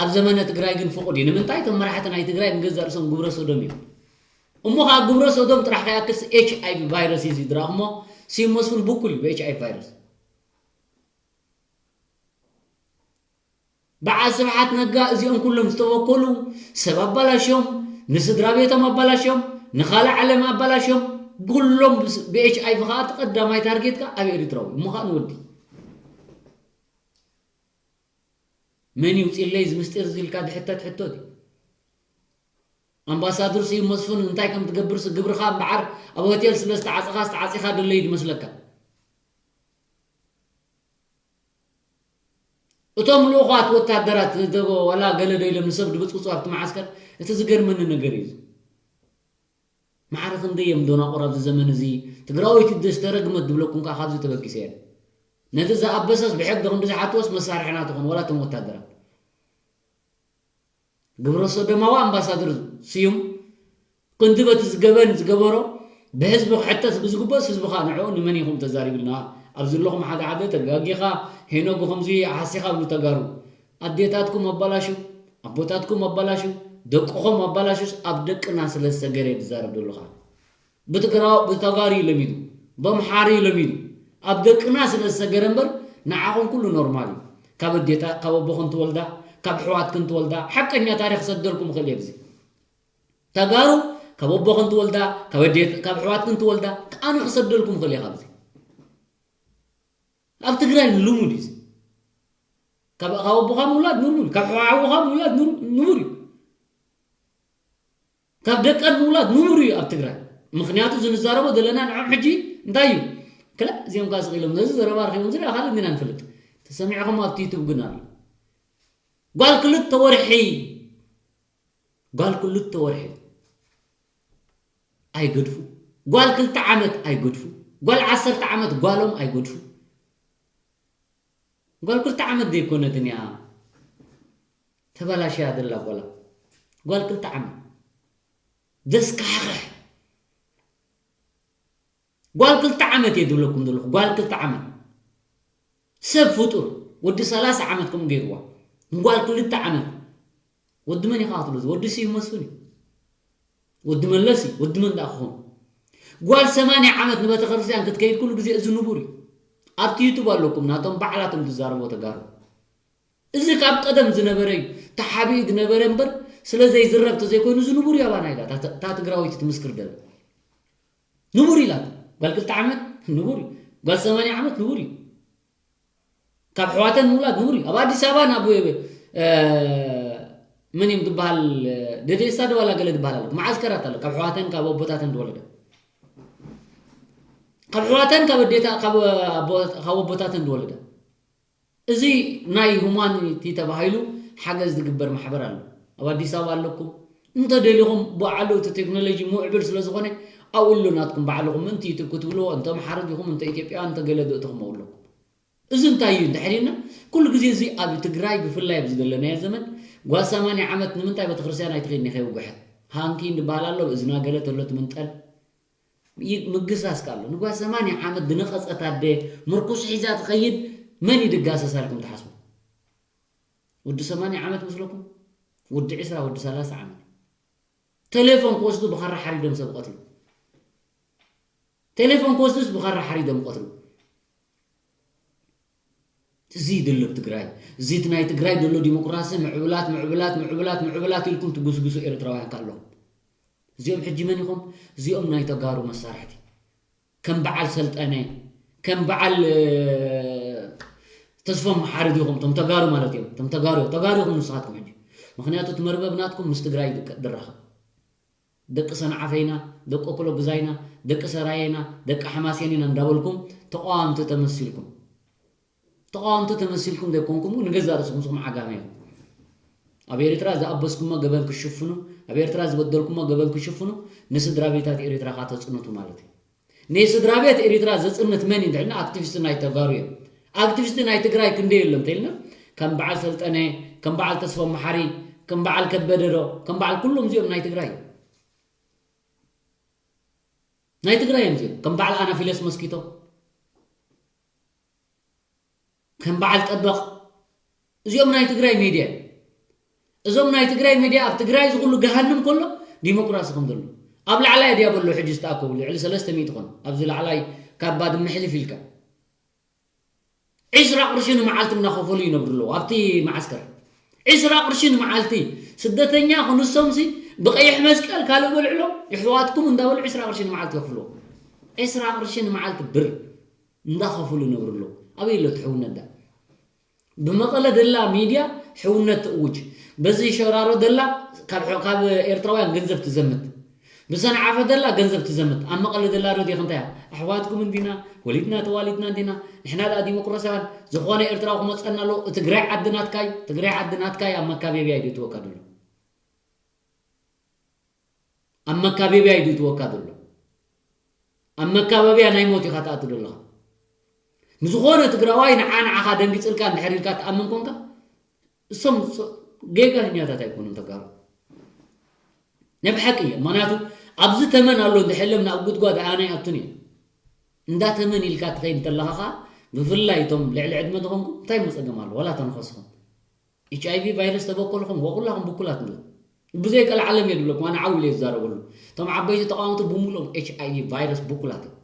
ኣብ ዘመነ ትግራይ ግን ፍቑድ እዩ። ንምንታይ? እቶም መራሕቲ ናይ ትግራይ ንገዛእ ርእሶም ግብረ ሰዶም እዮም። እሞ ከዓ ግብረ ሰዶም ጥራሕ ከይኣክልስ ኤች ኣይ ቪ ቫይረስ እዩ ዝድረቕ እሞ ስዩም መስፍን ብኩል እዩ ብኤች ኣይ ቪ ቫይረስ። በዓል ስብሓት ነጋ እዚኦም ኩሎም ዝተወከሉ ሰብ ኣባላሽዮም፣ ንስድራ ቤቶም ኣባላሽዮም፣ ንኻልእ ዓለም ኣባላሽዮም፣ ኩሎም ብኤች ኣይ ቪ ከዓ እቲ ቀዳማይ ታርጌትካ ኣብ ኤሪትራዊ እሞ ከዓ ንወዲ መን ይውፅለይ እዚ ምስጢር እዚ ኢልካ ድሕተት ሕቶት እዩ። ኣምባሳደር ስዩም መስፍን እንታይ ከም ትገብርስ ግብርኻ እምበዓር ኣብ ሆቴል ስለ ዝተዓፀኻ ዝተዓፂኻ ደለይ ዝመስለካ። እቶም ልኡኻት ወታደራት ዋላ ገለ ዶ ኢሎም ንሰብ ድብፅብፁ ኣብቲ መዓስከር እቲ ዝገርመኒ ነገር እዩ። ማዕረ ክንደይ እዮም ደናቑር ኣብዚ ዘመን እዚ ትግራወይቲ ደስ ተረግመት ድብለኩም ከዓ ካብዚ ተበጊሰ እየ ነቲ ዝኣበሰስ ብሕጊ ክንዲ ዝሓትወስ መሳርሒ ናትኹን ዋላ እቶም ወታደራት ግብረ ሰዶማዊ ኣምባሳደር ስዩም ክንዲ በቲ ዝገበን ዝገበሮ ብህዝቢ ክሕተት ብዝግበስ ህዝቢ ከዓ ንዕኡ ንመን ኢኹም ተዛሪብልና ኣብዚ ኣለኹም ሓደ ሓደ ተጋጊኻ ሄኖጉ ከምዚ ሓሲኻ ብሉ ተጋሩ ኣዴታትኩም ኣባላሹ ኣቦታትኩም ኣባላሹ ደቅኹም ኣባላሹስ ኣብ ደቅና ስለ ዝሰገረ እዩ ዝዛረብ ዘሎ ከዓ ብትግራው ብተጋሩ እዩ ለሚዱ በምሓሩ እዩ ለሚዱ ኣብ ደቅና ስለ ዝሰገረ እምበር ንዓኹም ኩሉ ኖርማል እዩ ካብ ኣዴታ ካብ ኣቦኹም ትወልዳ ካብ ኣሕዋትክን ትወልዳ ሓቀኛ ታሪክ ክሰደልኩም ይኽእል እየ ብዚ ተጋሩ ካብ ኣቦኹም ትወልዳ ካብ ኣዴት ካብ ኣሕዋትክን ትወልዳ ኣነ ክሰደልኩም ይኽእል እየ ካብዚ ኣብ ትግራይ ልሙድ እዩ ካብ ካብ ኣቦኻ ምውላድ ንሙር ካብ ሓውኻ ምውላድ ንሙር እዩ ካብ ደቀን ምውላድ ንሙር እዩ ኣብ ትግራይ ምክንያቱ ዝንዛረቦ ዘለና ንዖም ሕጂ እንታይ እዩ ክላ እዚኦም ካ ስቂሎም ነዚ ዘረባ ረኪቦም ዝሪኣ ካልእ እንዲና ንፈልጥ ተሰሚዕኹም ኣብቲ ዩቱብ ግን ኣሎ ጓል ክልተ ወርሒ ጓል ክልተ ወርሒ ኣይገድፉ ጓል ክልተ ዓመት ኣይገድፉ ጓል ዓሰርተ ዓመት ጓሎም ኣይገድፉ ጓል ክልተ ዓመት ዘይኮነትን እያ ተበላሽያ ደላ ጓላ ጓል ክልተ ዓመት ደስካሕኽሕ ጓል ክልተ ዓመት እየ ዝብለኩም ዘለኹ ጓል ክልተ ዓመት ሰብ ፍጡር ወዲ ሰላሳ ዓመት ከምኡ ገይርዋ ንጓል ክልተ ዓመት ወዲ መን ኢኻ ክትብሎ ወዲ ስዩ መስፍን እዩ ወዲ መለስ እዩ ወዲ መን ደኣ ክኾን ጓል ሰማንያ ዓመት ንቤተክርስትያን ክትከይድ ኩሉ ግዜ እዚ ንቡር እዩ ኣብቲ ዩቱብ ኣለኩም ናቶም ባዕላቶም ዝዛረቦ ተጋሩ እዚ ካብ ቀደም ዝነበረ እዩ ተሓቢኡ ዝነበረ እምበር ስለ ዘይዝረብ ተዘይኮይኑ እዚ ንቡር እዩ ኣባና ኢላ እታ ትግራወይቲ ትምስክር ደላ ንቡር ኢላ ጓል ክልተ ዓመት ንቡር እዩ ጓል ሰማንያ ዓመት ንቡር እዩ ካብ ኣሕዋተን ምውላድ ንቡር እዩ ኣብ ኣዲስ ኣበባ ናብ መን እዮም ዝበሃል ደደሳ ድዋላ ገለ ዝበሃል ኣሎ መዓስከራት ኣሎ ካብ ኣሕዋተን ካብ ኣቦታተን ዝወለደ ካብ ኣሕዋተን ካብ ኣዴታ ካብ ኣቦታተን ዝወለደ እዚ ናይ ሁማኒቲ ተባሂሉ ሓገዝ ዝግበር ማሕበር ኣሎ ኣብ ኣዲስ ኣበባ ኣለኩም እንተደሊኹም ባዕሉ እቲ ቴክኖሎጂ ምዕብል ስለ ዝኾነ ኣብኡ ኣሎ ናትኩም ባዕልኹም ምእንቲ ዩቱብ ክትብልዎ እንተ ኣምሓሩ ዲኹም እንተ ኢትዮጵያውያን እንተ ገለ ደእትኹም ኣለኩም እዚ እንታይ እዩ እንድሕር ኢልና ኩሉ ግዜ እዚ ኣብ ትግራይ ብፍላይ ኣብዚ ዘለናዮ ዘመን ጓል ሰማንያ ዓመት ንምንታይ ቤተክርስትያን ኣይትኸይድን ኢኸ ውጉሐት ሃንኪ እንድበሃል ኣሎ እዝና ገለ ተሎ ትምንጠል ምግሳስ ኣሎ ንጓል ሰማንያ ዓመት ዝነቐፀት ኣደ ምርኩስ ሒዛ ትኸይድ መን እዩ ድጋሰሳ ኢልኩም ትሓስቡ ወዲ ሰማንያ ዓመት መስለኩም ወዲ ዕስራ ወዲ ሰላሳ ዓመት ተሌፎን ክወስዱ ብኻራ ሓሪዶም ሰብ ቀትሉ ተሌፎን ክወስዱስ ብኻራ ሓሪዶም ቀትሉ እዚ ዘሎ ትግራይ፣ እዚ እቲ ናይ ትግራይ ዘሎ ዲሞክራሲ ምዕብላት፣ ምዕብላት፣ ምዕብላት፣ ምዕብላት ኢልኩም ትጉስጉሱ ኤርትራውያን ከ ኣለኹም። እዚኦም ሕጂ መን ኢኹም? እዚኦም ናይ ተጋሩ መሳርሕቲ። ከም በዓል ሰልጠነ፣ ከም በዓል፣ እ፣ ተስፎም መሓሪ ዲኹም? እቶም ተጋሩ ማለት እዮም። እቶም ተጋሩ፣ ተጋሩ ኢኹም ንስኻትኩም ሕጂ። ምኽንያቱ እቲ መርበብ ናትኩም ምስ ትግራይ ድቀ-፣ ድራኸብ። ደቂ ሰንዓፈ ኢና፣ ደቂ ኮሎብዛ ኢና፣ ደቂ ሰራየ ኢና፣ ደቂ ሓማሴን ኢና እንዳበልኩም ተቃወምቲ ተመሲልኩም። ተቃወምቲ ተመሲልኩም ዘይኮንኩም ግን ንገዛእ ርእስኹም ንስኹም ዓጋመ ኢኹም። ኣብ ኤርትራ ዝኣበስኩሞ ገበን ክሽፍኑ፣ ኣብ ኤርትራ ዝበደልኩሞ ገበን ክሽፍኑ፣ ንስድራ ቤታት ኤርትራ ከኣ ተጽንቱ ማለት እዩ። ንስድራ ቤት ኤርትራ ዘጽንት መን እዩ እንተልና ኣክቲቪስት ናይ ተጋሩ እዮም። ኣክቲቪስት ናይ ትግራይ ክንደይ የሎ እንተኢልና ከም በዓል ሰልጠነ፣ ከም በዓል ተስፎም መሓሪ፣ ከም በዓል ከበደ ዶ፣ ከም በዓል ኩሎም እዚኦም ናይ ትግራይ እዮም። ናይ ትግራይ እዮም እዚኦም። ከም በዓል ኣናፊለስ መስኪቶ፣ ከም በዓል ጠበቕ፣ እዚኦም ናይ ትግራይ ሚድያ እዮም። እዞም ናይ ትግራይ ሚድያ ኣብ ትግራይ ዝኹሉ ገሃንም ከሎ ዲሞክራሲ ከም ዘሎ ኣብ ላዕላይ ድያ በሎ ሕጂ ዝተኣከቡ ልዕሊ ሰለስተ ሚእቲ ኮኑ። ኣብዚ ላዕላይ ካብ ባድመ ሕልፍ ኢልካ ዒስራ ቅርሺ ንመዓልቲ እናኸፈሉ ይነብሩ ኣለዉ ኣብቲ መዓስከር። ዒስራ ቅርሺ ንመዓልቲ ስደተኛ ክንሶምሲ ብቐይሕ መስቀል ካልእ በልዕሎም የሕዋትኩም እንዳበሉ ዒስራ ቅርሺ ንመዓልቲ የኽፍልዎ። ዒስራ ቅርሺ ንመዓልቲ ብር እንዳኸፍሉ ይነብሩ ኣለዉ። ኣበይ ኣሎ እቲ ሕውነት ደኣ? ብመቐለ ደላ ሚድያ ሕውነት ትእውጅ። በዚ ሸራሮ ደላ ካብ፣ ካብ ኤርትራውያን ገንዘብ ትዘምት። ብሰንዓፈ ደላ ገንዘብ ትዘምት። ኣብ መቐለ ደላ ረዲኽ እንታይ እያ? ኣሕዋትኩም እንዲና፣ ወሊድና ተዋሊድና እንዲና። ንሕና ደኣ ዲሞክራሲያውያን፣ ዝኾነ ኤርትራዊ ክመጸና ኣለዎ። ትግራይ ዓዲ ናትካ እዩ። ትግራይ ዓዲ ናትካ እዩ። ኣብ መካበብያ እዩ ድእትወካ ደሎ። ኣብ መካበብያ እዩ ድእትወካ ደሎ። ኣብ መካበብያ ናይ ሞት ኢኻ ትኣቱ ደለኻ። ንዝኾነ ትግራዋይ ንዓ ንዓኻ ደንጊጽልካ እንድሕር ኢልካ ትኣምን ኮንካ፣ እሶም ሶ-፣ ጌጋኛታት ኣይኮኑን ተጋሩ። ናይ ብሓቂ እዮም። ምኽንያቱ ኣብዚ ተመን ኣሎ እንድሕር የለን ናብ ጉድጓድ ኣነ ኣይኣቱን እየ። እንዳ ተመን ኢልካ ትኸይድ እንተለኻ ኸኣ፣ ብፍላይ እቶም ልዕሊ ዕድመ ዝኾንኩም እንታይ እሞ ጸገም ኣሎ? ዋላ ተንኸስኹም። ኤች ኣይ ቪ ቫይረስ ተበከልኹም፣ ወኩላኹም ብኩላት እንዶ። ብዘይ ቀልዓለም እየ ድብለኩም፣ ኣነ ዓው ኢለ እየ ዝዛረበሉ። እቶም ዓበይቲ ተቃወምቲ ብምሉኦም ኤች ኣይ ቪ ቫይረስ ብኩላት እዮም።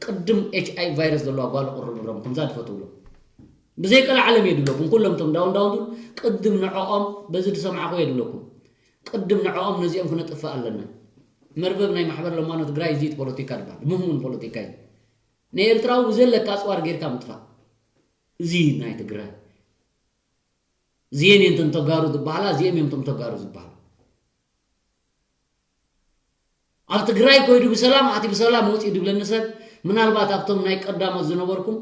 ቅድም ኤች ኣይ ቪ ቫይረስ ዘለዋ ጓል ቅርብሮም፣ ከምዛ ትፈትውሎም። ብዘይ ቀልዓለም እየ ድብለኩም፣ ኩሎም እቶም ዳውን ዳውን ትብሉ፣ ቅድም ንዕኦም፣ በዚ ዝሰማዕኹ እየ ድብለኩም። ቅድም ንዕኦም ነዚኦም ክነጥፍእ ኣለና። መርበብ ናይ ማሕበር ለማኖ ትግራይ እዚ ፖለቲካ ድበሃል፣ ምህሙን ፖለቲካ እዩ። ንኤርትራዊ ብዘለካ ኣጽዋር ጌርካ ምጥፋእ። እዚ ናይ ትግራይ። እዚኤን እየን እተን ተጋሩ ዝበሃላ፣ እዚኤም እዮም እቶም ተጋሩ ዝበሃሉ። ኣብ ትግራይ ኮይዱ ብሰላም ኣትዩ ብሰላም ወፂኡ ድብለኒ ሰብ፣ ምናልባት ኣብቶም ናይ ቀዳሞት ዝነበርኩም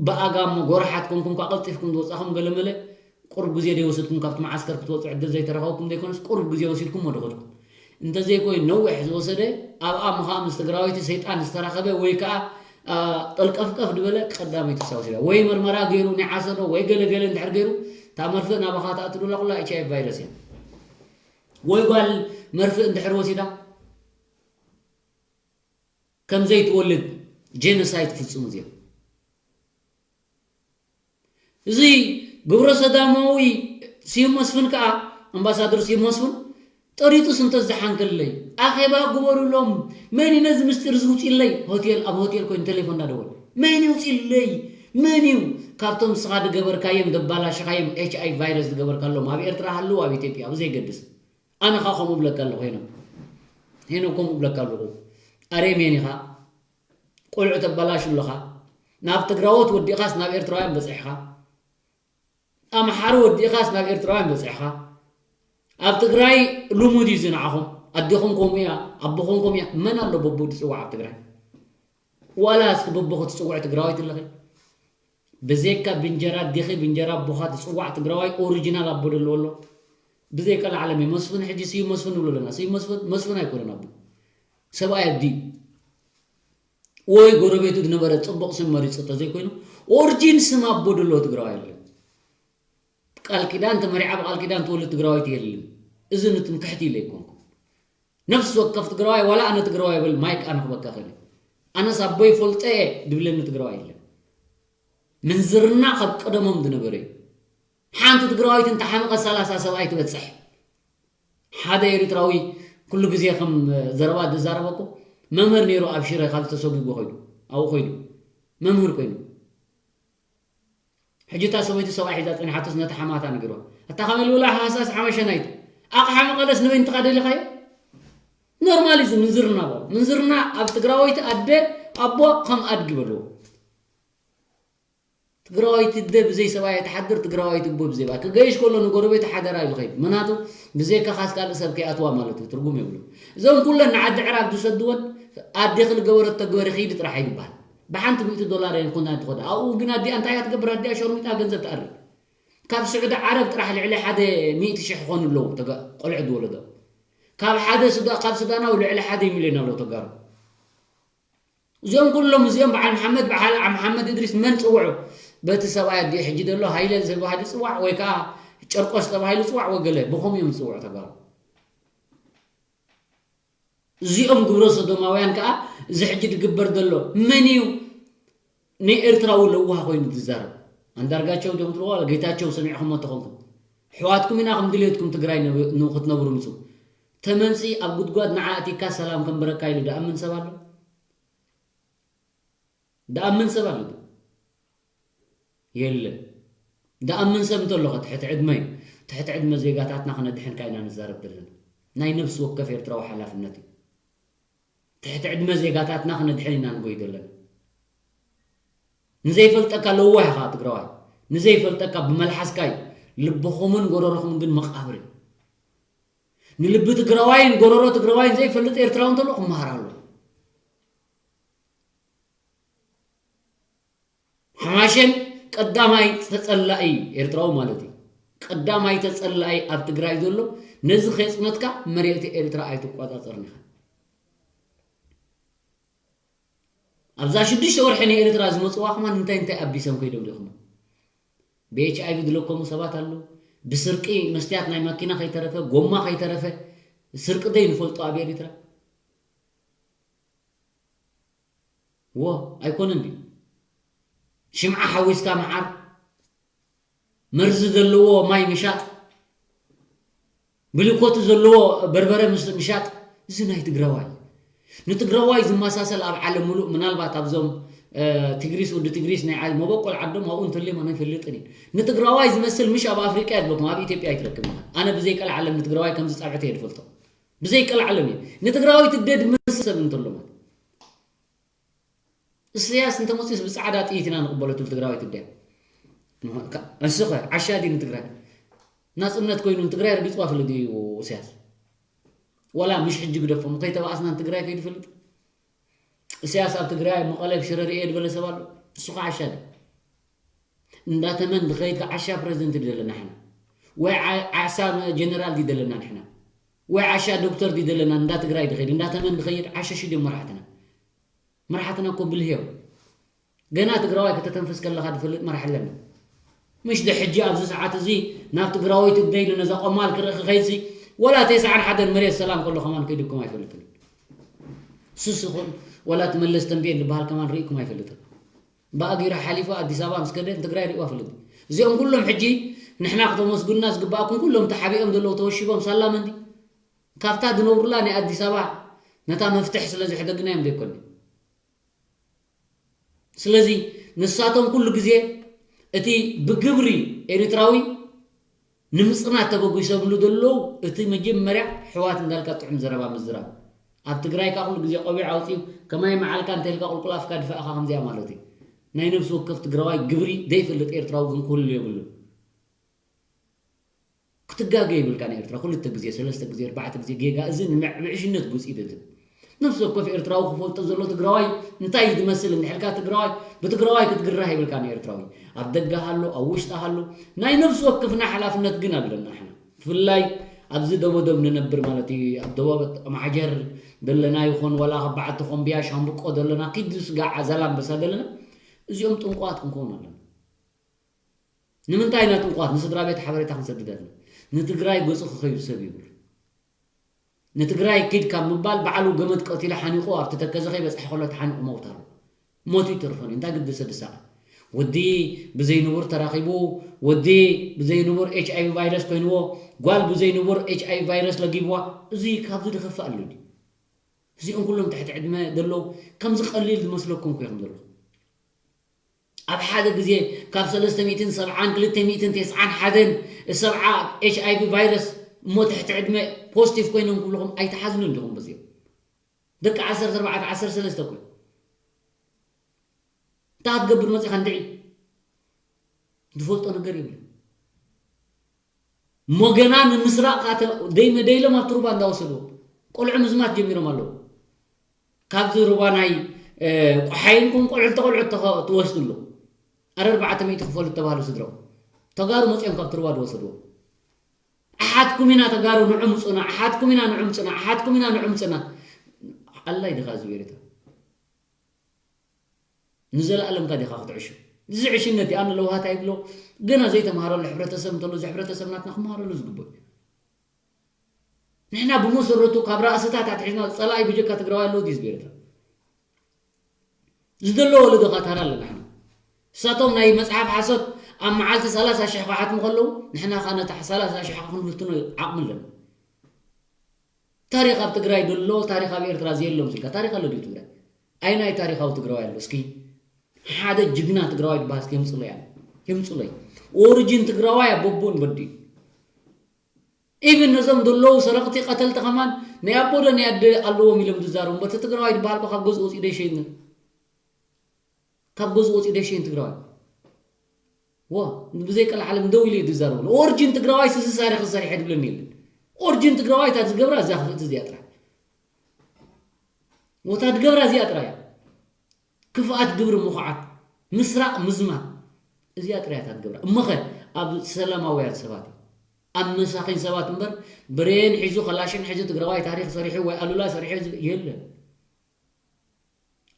ብኣጋሞ ጎረሓት ኮንኩም፣ ኳ ቀልጢፍኩም ዝወፃኹም ገለመለ ቁሩብ ግዜ ዘይወሰድኩም ካብቲ መዓስከር ክትወፁ ዕድል ዘይተረኸብኩም ዘይኮነስ፣ ቁሩብ ግዜ ወሲድኩም ወደኸድኩም። እንተዘይኮይኑ ነዊሕ ዝወሰደ፣ ኣብኣ ምኻኣ ምስ ትግራወይቲ ሰይጣን ዝተራኸበ ወይ ከዓ፣ አ፣ ጠልቀፍቀፍ ዝበለ ቀዳመይቲ ክሳብ ወሲዳ። ወይ መርመራ ገይሩ፣ ናይ ዓሰዶ ወይ ገለ ገለ እንድሕር ገይሩ፣ እታ መርፍእ ናባኻ ትኣቱ ዶላ ኩላ ኤች ኣይ ቪ ቫይረስ እያ። ወይ ጓል መርፍእ እንድሕር ወሲዳ፣ ከም ዘይትወልድ ጄኖሳይድ ትፍጽሙ እዚኦም። እዚ ግብረ ሰዳማዊ ስዩም መስፍን ከኣ፣ ኣምባሳደር ስዩም መስፍን፣ ጠሪጡስ እንተ ዝሓንከለይ፣ ኣኼባ ግበሩሎም። መን እዩ ነዚ ምስጢር እዚ ውፅኢለይ? ሆቴል፣ ኣብ ሆቴል ኮይኑ ቴሌፎን እንዳደወለ፣ መን ይውፅኢለይ? መን እዩ ካብቶም ንስኻ ዝገበርካዮም፣ ዘባላሸኻዮም፣ ኤች ኣይ ቪ ቫይረስ ዝገበርካሎም፣ ኣብ ኤርትራ ሃለዉ፣ ኣብ ኢትዮጵያ፣ ብዘይገድስ። ኣነ ኸኣ ከምኡ እብለካ ኣለኹ፣ ሄኖክ። ሄኖክ፣ ከምኡ እብለካ ኣለኹ። ኣሬሜን ኢኻ። ቆልዑ ተባላሹ ኣለኻ። ናብ ትግራዎት ወዲኻስ ናብ ኤርትራውያን በጺሕኻ። ኣምሓሩ ወዲኻስ ናብ ኤርትራውያን በጺሕኻ። ኣብ ትግራይ ልሙድ እዩ እዚ ንዓኹም። ኣዴኹም ከምኡ እያ፣ ኣቦኹም ከምኡ እያ። መን ኣሎ በቦ ዝጽዋዕ ኣብ ትግራይ? ዋላ እስኪ በቦ ክትጽውዕ ትግራዋይ ትለኺ? ብዘይካ ብእንጀራ ኣዴኺ፣ ብእንጀራ ኣቦኻ ትጽዋዕ ትግራዋይ ኦሪጂናል ኣቦ ደለዎ ኣሎ? ብዘይ ቀልዓለም እዩ። መስፍን ሕጂ ስዩም መስፍን ንብሎ ኣለና። ስዩም መስፍን፣ መስፍን ኣይኮነን ኣቦ። ሰብኣይ ኣዲ ወይ ጎረቤቱ ዝነበረ ጽቡቕ ስም መሪጹ እንተዘይኮይኑ፣ ኦሪጂን ስም ኣቦ ደለዎ ትግራዋይ የለን። ቃል ኪዳን ተመሪዓ ብቃል ኪዳን ትወልድ ትግራዋይቲ የለን። እዚ ንትምክሕቲ ኢለ ኣይኮንኩ። ነፍሲ ወከፍ ትግራዋይ፣ ዋላ ኣነ ትግራዋይ በል፣ ማይክ ኣነ ክበካ እኽእል እየ። ኣነስ ኣቦይ ፈልጦ እየ ድብለኒ ትግራዋይ የለን። ምንዝርና ካብ ቀደሞም ዝነበረ እዩ። ሓንቲ ትግራዋይቲ እንተሓመቐት ሰላሳ ሰብኣይ ትበጽሕ። ሓደ ኤርትራዊ ኩሉ ግዜ ከም ዘረባ ዝዛረበኩ መምህር ነይሩ ኣብ ሽረ ካብ ተሰጒጉ ኮይዱ፣ ኣብኡ ኮይዱ መምህር ኮይኑ። ሕጂ እታ ሰበይቲ ሰብኣይ ሒዛ ጸኒሓቶስ ነቲ ሓማታ ነጊርዋ። ኣታ ከመይ ልብላ ሃሳስ ሓመሸናይት ኣቕሓ መቐለስ ንበይንትኻ ደሊኻዮ? ኖርማል እዩ እዚ ምንዝርና። ባ ምንዝርና ኣብ ትግራወይቲ ኣደ ኣቦ ከም ኣድጊ በልዎ። ትግራዋይቲ ኣደ ብዘይ ሰብኣይ ትሓድር፣ ትግራዋይቲ ኣቦ ብዘይ ባ ክገይሽ ከሎ ንጎረቤቱ ሓደራ ኢሉ ኸይድ። ምናቱ ብዘይካ ካስ ካልእ ሰብ ከይኣትዋ ማለት እዩ፣ ትርጉም የብሉ። እዞም ኩለን ንዓዲ ዕራብ ዝሰድወን ኣዴ ክልገበረት ተግበሪ ኺድ ጥራሕ ይባሃል። ብሓንቲ ሚእቲ ዶላር እየን ኩና ትኸዳ። ኣብኡ ግን ኣዲኣ እንታይ እያ ትገብር? ኣዲኣ ሸርሚጣ ገንዘብ ትኣሪ። ካብ ስዑዲ ዓረብ ጥራሕ ልዕሊ ሓደ ሚእቲ ሽሕ ክኾኑ ኣለዉ ተጋ-፣ ቆልዑ ዝወለዶ። ካብ ሓደ ሱዳ-፣ ካብ ሱዳናዊ ልዕሊ ሓደ ሚልዮን ኣለዉ ተጋሩ። እዚኦም ኩሎም እዚኦም በዓል መሓመድ፣ በዓል መሓመድ እድሪስ መን ጽውዑ? በቲ ሰብኣይ ኣዲኡ ሕጂ ዘሎ ሃይለ ዝበሃል ይጽዋዕ ወይ ከኣ ጨርቆስ ተባሂሉ ይጽዋዕ ወይ ገለ ብኸምኡ እዮም ዝጽውዑ ተጋሩ። እዚኦም ግብረ ሰዶማውያን ከኣ እዚ ሕጂ ዝግበር ዘሎ መን እዩ ንኤርትራዊ ለዋህ ኮይኑ ዝዛረብ? ኣንዳርጋቸው ዲኹም ትብልዎ ዋላ ጌታቸው ሰሚዕኹሞ ተኾንኩም? ኣሕዋትኩም ኢና ከም ድሌትኩም ትግራይ ንብ-፣ ንክትነብሩ ምጹ። ተመንጺ ኣብ ጉድጓድ ንዓ ኣቲካ ሰላም ከንብረካ ኢሉ ደኣምን ሰብ ኣሎ? ደኣምን ሰብ ኣሎ? የለን። ደኣምን ሰብ እንተሎ ኸ ትሕቲ ዕድመ እዩ። ትሕቲ ዕድመ ዜጋታትና ክነድሕን ካይና ንዛረብ ዘለና። ናይ ነፍሲ ወከፍ ኤርትራዊ ሓላፍነት እዩ። ትሕቲ ዕድመ ዜጋታትና ክነድሕን ኢና ንጎይ ዘለና። ንዘይፈልጠካ ለዋህ ኢኻ ትግራዋይ። ንዘይፈልጠካ ብመልሓስካ እዩ። ልብኹምን ጎረርኹምን ግን መቃብር እዩ። ንልቢ ትግራዋይን ጎረሮ ትግራዋይን ዘይፈልጥ ኤርትራዊ እንተሎ ክመሃር ኣሎ። ሓማሸን ቀዳማይ ተጸላኢ ኤርትራዊ ማለት እዩ። ቀዳማይ ተጸላኢ ኣብ ትግራይ ዘሎ ነዚ ከየጽነትካ መሬት ኤርትራ ኣይትቆጻጸርን ኢኻ። ኣብዛ ሽዱሽተ ወርሒ ንኤርትራ ዝመጽዋ ከማን እንታይ እንታይ ኣቢሰም ከይዶም ዲኹም? ብ ኤች ኣይ ቪ ዝለከሙ ሰባት ኣለዉ። ብስርቂ መስትያት ናይ ማኪና ከይተረፈ፣ ጎማ ከይተረፈ፣ ስርቂ ደይ ንፈልጦ ኣብ ኤርትራ። ዎ፣ ኣይኮነን ድዩ? ሽምዓ ሓዊስካ መዓር፣ መርዚ ዘለዎ ማይ ምሻጥ፣ ብሊኮቲ ዘለዎ በርበረ ምስ-፣ ምሻጥ፣ እዚ ናይ ትግራዋይ። ንትግራዋይ ዝመሳሰል ኣብ ዓለም ሙሉእ፣ ምናልባት ኣብዞም፣ እ፣ ትግሪስ፣ ወዲ ትግሪስ ናይ ዓ-፣ መበቆል ዓዶም ኣብኡ እንተልዮም ኣነ ኣይፈልጥን እየ። ንትግራዋይ ዝመስል ምሽ ኣብ ኣፍሪቃ የድለኩም፣ ኣብ ኢትዮጵያ ኣይትረክብን ኢኻ። ኣነ ብዘይ ቀልዓለም ንትግራዋይ ከምዚ ጸብዕቲ እየ ዝፈልጦ። ብዘይ ቀልዓለም እየ። ንትግራዋይ ትደድ መስል ሰብ እንተሎ ማለት። እስያስ እንተመፅኡስ ብፃዕዳ ጥይት ኢና ንቕበሎ ትብል ትግራዋይ ትድያ። ንስኸ ዓሻ ድዩ ንትግራይ? ናፅነት ኮይኑ ንትግራይ ረጊፅዋ ፍልጥ እዩ እስያስ። ወላ ምሽ ሕጂ ግደፎም፣ ከይተባኣስና ንትግራይ ከይዱ ፍልጥ። እስያስ ኣብ ትግራይ፣ ኣብ መቐለ፣ ኣብ ሽረ ርእየ ዝበለ ሰብ ኣሎ? ንሱ ከዓ ዓሻ ድዩ? እንዳተመን ዝኸይድ ከዓ ዓሻ ፕረዚደንት ድዩ ዘለና ንሕና? ወይ ዓ-፣ ዓሳ ጀነራል ድዩ ዘለና ንሕና? ወይ ዓሻ ዶክተር ድዩ ዘለና? እንዳ ትግራይ ዝኸይድ፣ እንዳተመን ዝኸይድ ዓሸሹ ድዮም መራሕትና? መራሕትና እኮ ብልህ እዮም። ገና ትግራዋይ ከተተንፍስ ከለኻ ዝፈልጥ መራሕ ኣለና። ምሽ ዶ ሕጂ ኣብዚ ሰዓት እዚ ናብ ትግራወይቲ ደይሉ ነዛ ቆማል ክርኢ ክኸይድሲ፣ ወላ ተስዓን ሓደን መሬት ሰላም ከሎ ከማን ከይድኩም ኣይፈልጥን። ስስ ይኹን ወላ እቲ መለስ ተንቤን ዝበሃል ከማን ርኢኩም ኣይፈልጥን። ብኣጊራ ሓሊፉ ኣዲስ ኣበባ ምስ ከደ ንትግራይ ሪእዋ ፈልጥ። እዚኦም ኩሎም ሕጂ ንሕና ክተመስግኑና ዝግባኣኩም ኩሎም ተሓቢኦም ዘለዉ ተወሺቦም ሳላ መንዲ ካብታ ዝነብሩላ ናይ ኣዲስ ኣበባ ነታ መፍትሕ ስለ ዝሕደግና እዮም ዘይኮነ። ስለዚ ንሳቶም ኩሉ ግዜ እቲ ብግብሪ ኤርትራዊ ንምጽናት ተበጒሶምሉ ዘለዉ እቲ መጀመርያ ሕዋት እንዳልካ ጥዑም ዘረባ ምዝራብ። ኣብ ትግራይ ከኣ ኩሉ ግዜ ቆቢዕ ኣውጺኡ ከማይ መዓልካ እንተ ኢልካ ቁልቁል ኣፍካ ድፋእኻ ከምዚኣ ማለት እዩ። ናይ ነብሲ ወከፍ ትግራዋይ ግብሪ ዘይፈልጥ ኤርትራዊ ግን ክህሉ የብሉን። ክትጋገ ይብልካ ንኤርትራ ክልተ ግዜ፣ ሰለስተ ግዜ፣ ኣርባዕተ ግዜ ጌጋ። እዚ ንመዕ-፣ ምዕሽነት ግብጺ ይደልብ። ነፍሲ ወከፍ ኤርትራዊ ክፈልጦ ዘሎ ትግራዋይ እንታይ እዩ ዝመስል እንድሕልካ ትግራዋይ ብትግራዋይ ክትግራህ ይብልካ ንኤርትራዊ። ኣብ ደገ ሃሎ፣ ኣብ ውሽጢ ሃሎ፣ ናይ ነፍሲ ወከፍና ሓላፍነት ግን ኣለና ንሕና። ብፍላይ ኣብዚ ደቦዶብ ንነብር ማለት እዩ፣ ኣብ ደቡብ ኣምሓጀር ዘለና ይኹን ዋላ ካብ በዓቲ ኮምብያ ሻምብቆ ዘለና፣ ኪድ ስጋዓ ዛላምበሳ ዘለና፣ እዚኦም ጥንቁቓት ክንከውን ኣለና። ንምንታይ ኢና ጥንቁቓት ንስድራ ቤት ሓበሬታ ክንሰድድ ኣለና? ንትግራይ ገጹ ክኸይዱ ሰብ ይብሉ። ንትግራይ ኪድ ካብ ምባል ባዕሉ ገመድ ቀቲሉ ሓኒቑ ኣብቲ ተከዘ ከይበጽሐ ከሎ ተሓኒቑ መውት ኣሎ። ሞቱ ይተርፎን እዩ። እንታይ ግድሰ ድሳቐ? ወዲ ብዘይ ንቡር ተራኺቡ፣ ወዲ ብዘይ ንቡር ኤች ኣይ ቪ ቫይረስ ኮይንዎ፣ ጓል ብዘይ ንቡር ኤች ኣይ ቪ ቫይረስ ለጊብዋ። እዚ ካብዚ ዝኸፍእ ኣሎ ድዩ? እዚኦም ኩሎም ትሕቲ ዕድመ ዘለዉ ከምዚ ቀሊል ዝመስለኩም እኮ ኢኹም ዘለኹም። ኣብ ሓደ ግዜ ካብ ሰለስተ ሚእትን ሰብዓን ክልተ ሚእትን ተስዓን ሓደን ሰብዓ ኤች ኣይ ቪ ቫይረስ እሞ ትሕቲ ዕድመ ፖዚቲቭ ኮይኖም ክብልኹም ኣይትሓዝኑን ዲኹም? በዚኦም ደቂ ዓሰርተ ኣርባዕተ ዓሰርተ ሰለስተ እኮ እንታይ ክትገብር መፂኻ እንድዒ? ዝፈልጦ ነገር የብሉ። ሞገና ንምስራቕ ደይመደይሎም ኣብ ትሩባ እንዳወሰድዎ ቆልዑ ምዝማት ጀሚሮም ኣለዉ። ካብዚ ሩባ ናይ ቆሓይን ኩም ቆልዑ ተቆልዑ ትወስዱ ኣለዉ። ኣረ ኣርባዕተ ሚእቲ ክፈሉ ተባህሉ ስድራው ተጋሩ መፅኦም ካብ ትሩባ ዝወሰድዎ። ኣሓትኩም ኢና ተጋሩ ንዑ ምፁና፣ ኣሓትኩም ኢና ንዑ ምፁና፣ ኣሓትኩም ኢና ንዑ ምፁና። ኣላይ ድኻ ዝቤሬታ ንዘለኣለምካ ዲኻ ክትዕሹ? እዚ ዕሽነት ኣነ ለውሃት ኣይብሎ። ገና ዘይተምሃረሉ ሕብረተሰብ እንተሎ እዚ ሕብረተሰብ ናትና ክመሃረሉ ዝግብኦ እዩ። ንሕና ብመሰረቱ ካብ ራእስታት ኣትሒዝና ፀላኢ ብጀካ ትግራዋይ ኣለዎ ድዩ ዝቤሬታ? ዝደሎ ወለዶ ካታራ ኣለና ንሕና። እሳቶም ናይ መፅሓፍ ሓሶት ኣብ መዓልቲ ሰላሳ ሽሕ ክሓትሙ ከለዉ ንሕና ከዓ ነታ ሰላሳ ሽሕ ክንብትኖ ዓቕሚ ኣለና። ታሪኽ ኣብ ትግራይ ደሎ ታሪኽ ኣብ ኤርትራ ዘየሎም ስልካ ታሪኽ ኣሎ ድዩ ትግራይ? ኣይናይ ታሪኻዊ ትግራዋይ ኣሎ እስኪ ሓደ ጅግና ትግራዋይ ዝበሃል እስኪ የምፅለይ የምፅለይ። ኦሪጂን ትግራዋይ ኣቦቦን በዲ ኢቭን ነዞም ዘለዉ ሰረቕቲ ቀተልቲ ከማን ናይ ኣቦ ዶ ናይ ኣደ ኣለዎም ኢሎም ዝዛረቡ እምበር እቲ ትግራዋይ ዝበሃል እኮ ካብ ገዝኡ ወፂኡ ደይሸይን ካብ ገዝኡ ወፂኡ ደይሸይን ትግራዋይ ወ ብዘይ ቀልዓለም ደው ኢሉ እዩ ዝዛረቡ ኦሪጂን ትግራዋይ ስዚ ታሪክ ዝሰሪሐ ድብለኒ የለን ኦሪጂን ትግራዋይ እታ ዝገብራ እዛ ክፍእቲ እዚኣ ጥራሕ ወታ ትገብራ እዚኣ ጥራይ ክፍኣት ግብሪ ምኹዓት ምስራቕ ምዝማት እዚኣ ጥራይ እታ ትገብራ እሞኸ ኣብ ሰላማውያን ሰባት እዩ ኣብ መሳኺን ሰባት እምበር ብሬን ሒዙ ከላሽን ሒዙ ትግራዋይ ታሪክ ሰሪሑ ወይ ኣሉላ ሰሪሑ የለን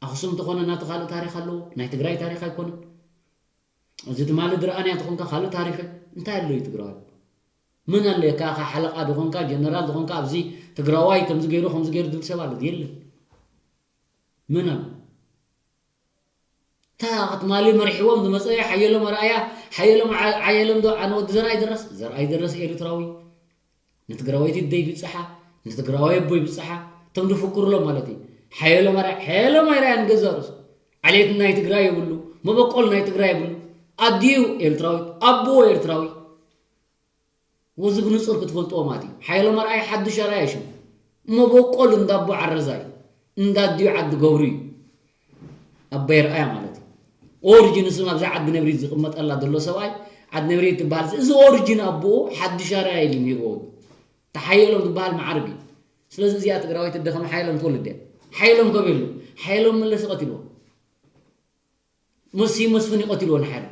ኣኽሱም ተኾነ ናቱ ካልእ ታሪክ ኣለዎ ናይ ትግራይ ታሪክ ኣይኮነን እዚ ትማሊ ድርኣንያ ተኾንካ ካልእ ታሪክ እንታይ ኣለዩ ትግራዋይ ምን ኣለካ ሓለቃ ዝኾንካ ጀነራል ዝኾንካ ኣብዚ ትግራዋይ ከምዚ ገይሩ ከምዚ ገይሩ ዝብል ሰብ ኣሎ የለን ምን ኣሎ እታ ትማሊ መሪሕዎም ዝመፀ ሓየሎም ኣርኣያ ሓየሎም ዓየሎም ዶ ኣነ ወዲ ዘርኣይ ደረስ ዘርኣይ ደረስ ኤርትራዊ ንትግራወይቲ ደይ ብፅሓ ንትግራዋይ ኣቦ ይብፅሓ እቶም ዝፍክሩሎም ማለት እዩ ሓየሎም ኣርኣያ ሓየሎም ኣርኣያ ንገዛ ርእሱ ዓሌት ናይ ትግራይ የብሉ መበቆል ናይ ትግራይ የብሉ ኣዲኡ ኤርትራዊት ኣቦ ኤርትራዊ ወዚ ብንፁር ክትፈልጥዎ ማለት እዩ ሓየሎም ኣርኣያ ሓዱሽ ኣርኣያ ሽሙ መበቆል እንዳቦ ዓረዛ እዩ እንዳዲኡ ዓዲ ገብሩ እዩ ኣቦ የርኣያ ማለት እዩ ኦሪጂን ስም ኣብዛ ዓዲ ነብሪት ዝቕመጠላ ዘሎ ሰብኣይ ዓዲ ነብሪት ትበሃል እዚ ኦሪጂን ኣቦኡ ሓዱሽ ኣርኣያ ኢሉ ሂቦ ተሓየሎም ዝበሃል መዓርግ እዩ ስለዚ እዚኣ ትግራወይቲ ደኸም ሓየሎም ትወልድ እያ ሓየሎም ከበሉ ሓየሎም መለስ ቀትልዎ ስዩም መስፍን ይቐትልዎ ንሓደ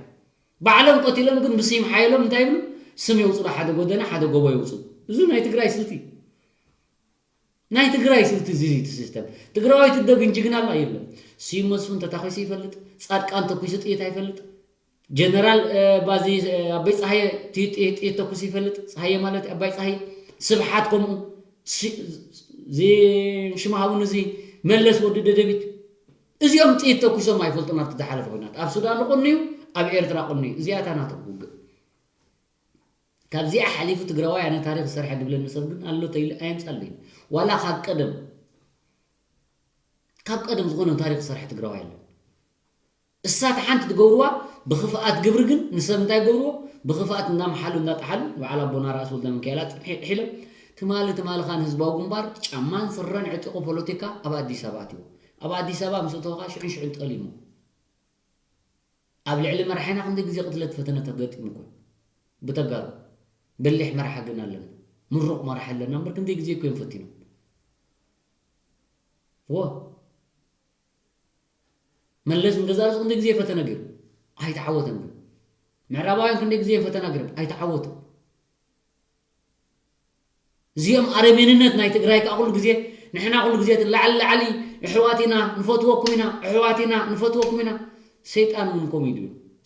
ባዕሎም ቀቲሎም ግን ብስም ሓይሎም እንታይ ይብሉ ስም የውፅሉ ሓደ ጎደና ሓደ ጎቦ የውፅሉ እዚ ናይ ትግራይ ስልቲ ናይ ትግራይ ስልቲ እዚ እቲ ሲስተም ትግራዋይ ትደ ግን ጅግና ኣላ የለን ስዩም መስፍን ተታኺሱ ይፈልጥ ፃድቃን ተኩሱ ጥይት ኣይፈልጥ ጀነራል ባዚ ኣበይ ፀሃየ ጥይት ተኩሱ ይፈልጥ ፀሃየ ማለት ኣባይ ፀሃየ ስብሓት ከምኡ ሽማሃውን እዚ መለስ ወዲ ደደቢት እዚኦም ጥይት ተኩሶም ኣይፈልጡን ኣብቲ ዝሓለፈ ኩናት ኣብ ሱዳን ቁንዩ ኣብ ኤርትራ ቁንዩ እዚኣታ ናቶም ውግእ ካብዚኣ ሓሊፉ ትግራዋይ ኣነ ታሪክ ዝሰርሐ ድብለኒ ሰብ ግን ኣሎ ተይሉ ኣየምፃለይ ዋላ ካብ ቀደም ካብ ቀደም ዝኾነ ታሪክ ዝሰርሐ ትግራዋይ ኣሎ እሳት ሓንቲ ትገብርዋ ብክፍኣት ግብሪ ግን ንሰብ እንታይ ገብርዎ ብክፍኣት እናምሓሉ እናጠሓሉ በዓል ኣቦና ራእሲ ወልደ ሚካኤል ኣፅሒሎም ትማሊ ትማሊ ኻን ህዝባዊ ግንባር ጫማን ስረን ዕጢቑ ፖለቲካ ኣብ ኣዲስ ኣበባ ኣትዎ ኣብ ኣዲስ ኣበባ ምስ እተወኻ ሽዕን ሽዕን ጠሊሙ ኣብ ልዕሊ መራሒና ክንደይ ግዜ ቅትለት ፈተነ ተገጢሙ እኮ ብተጋሩ በሊሕ መራሒ ግን ኣለና ምሩቕ መራሒ ኣለና እምበር ክንደይ ግዜ እኮ እዮም ፈቲኖም ዎ መለስ ንገዛ ርእሱ ክንደይ ግዜ ፈተነ ገይሩ ኣይተዓወተን ግን ምዕራባውያን ክንደይ ግዜ ፈተና ገይሮም ኣይተዓወቱ እዚኦም ኣረሜንነት ናይ ትግራይ ከዓ ኩሉ ግዜ ንሕና ኩሉ ግዜ ላዕሊ ላዕሊ ኣሕዋት ኢና ንፈትወኩም ኢና ኣሕዋት ኢና ንፈትወኩም ኢና ሰይጣን እውን ከምኡ ኢሉ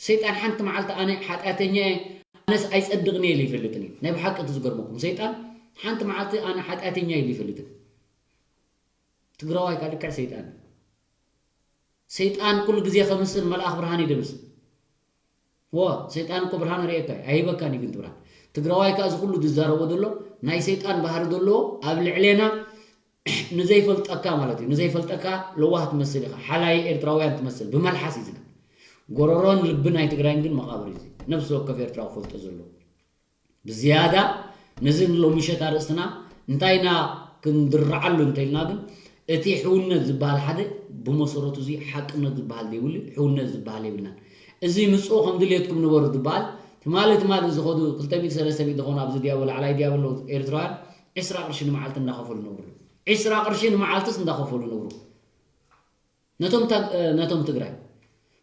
ሰይጣን ሓንቲ መዓልቲ ኣነ ሓጢኣተኛ እየ ኣነስ ኣይፀድቕን እየ ኢሉ ይፈልጥን እዩ ናይ ብሓቂ እቲ ዝገርመኩም ሰይጣን ሓንቲ መዓልቲ ኣነ ሓጢኣተኛ ኢሉ ይፈልጥን ትግራዋይ ከዓ ልክዕ ሰይጣን እዩ ሰይጣን ኩሉ ግዜ ከምስል መልኣኽ ብርሃን ይደምስ ዎ ሰይጣን እኮ ብርሃን ርእየካ እዩ ኣይበካን እዩ ግን ትብርሃን ትግራዋይ ከዓ እዚ ኩሉ ዝዛረቦ ዘሎ ናይ ሰይጣን ባህሪ ዘለዎ ኣብ ልዕሌና ንዘይፈልጠካ ማለት እዩ ንዘይፈልጠካ ለዋህ ትመስል ኢኻ ሓላይ ኤርትራውያን ትመስል ብመልሓስ እዩ ዝግብ ጎረሮን ልቢ ናይ ትግራይን ግን መቓብር እዩ። ነብሲ ወከፍ ኤርትራዊ ክፈልጦ ዘለዎ ብዝያዳ ነዚ ንሎሚ ምሸት ኣርእስትና እንታይ ኢና ክንድርዓሉ እንተኢልና ግን እቲ ሕውነት ዝበሃል ሓደ ብመሰረቱ እዚ ሓቅነት ዝበሃል ዘይብሉ ሕውነት ዝበሃል የብልናን። እዚ ምፅኡ ከም ድልየትኩም ንበሩ ዝበሃል ትማሊ ትማሊ ዝኸዱ ክልተ ሚእቲ ሰለስተ ሚእቲ ዝኾኑ ኣብዚ ዲያቦ ላዕላይ ዲያቦ ኣለዉ ኤርትራውያን ዕስራ ቅርሺ ንመዓልቲ እንዳኸፈሉ ነብሩ። ዕስራ ቅርሺ ንመዓልትስ እንዳኸፈሉ ነብሩ። ነቶም ታ- ነቶም ትግራይ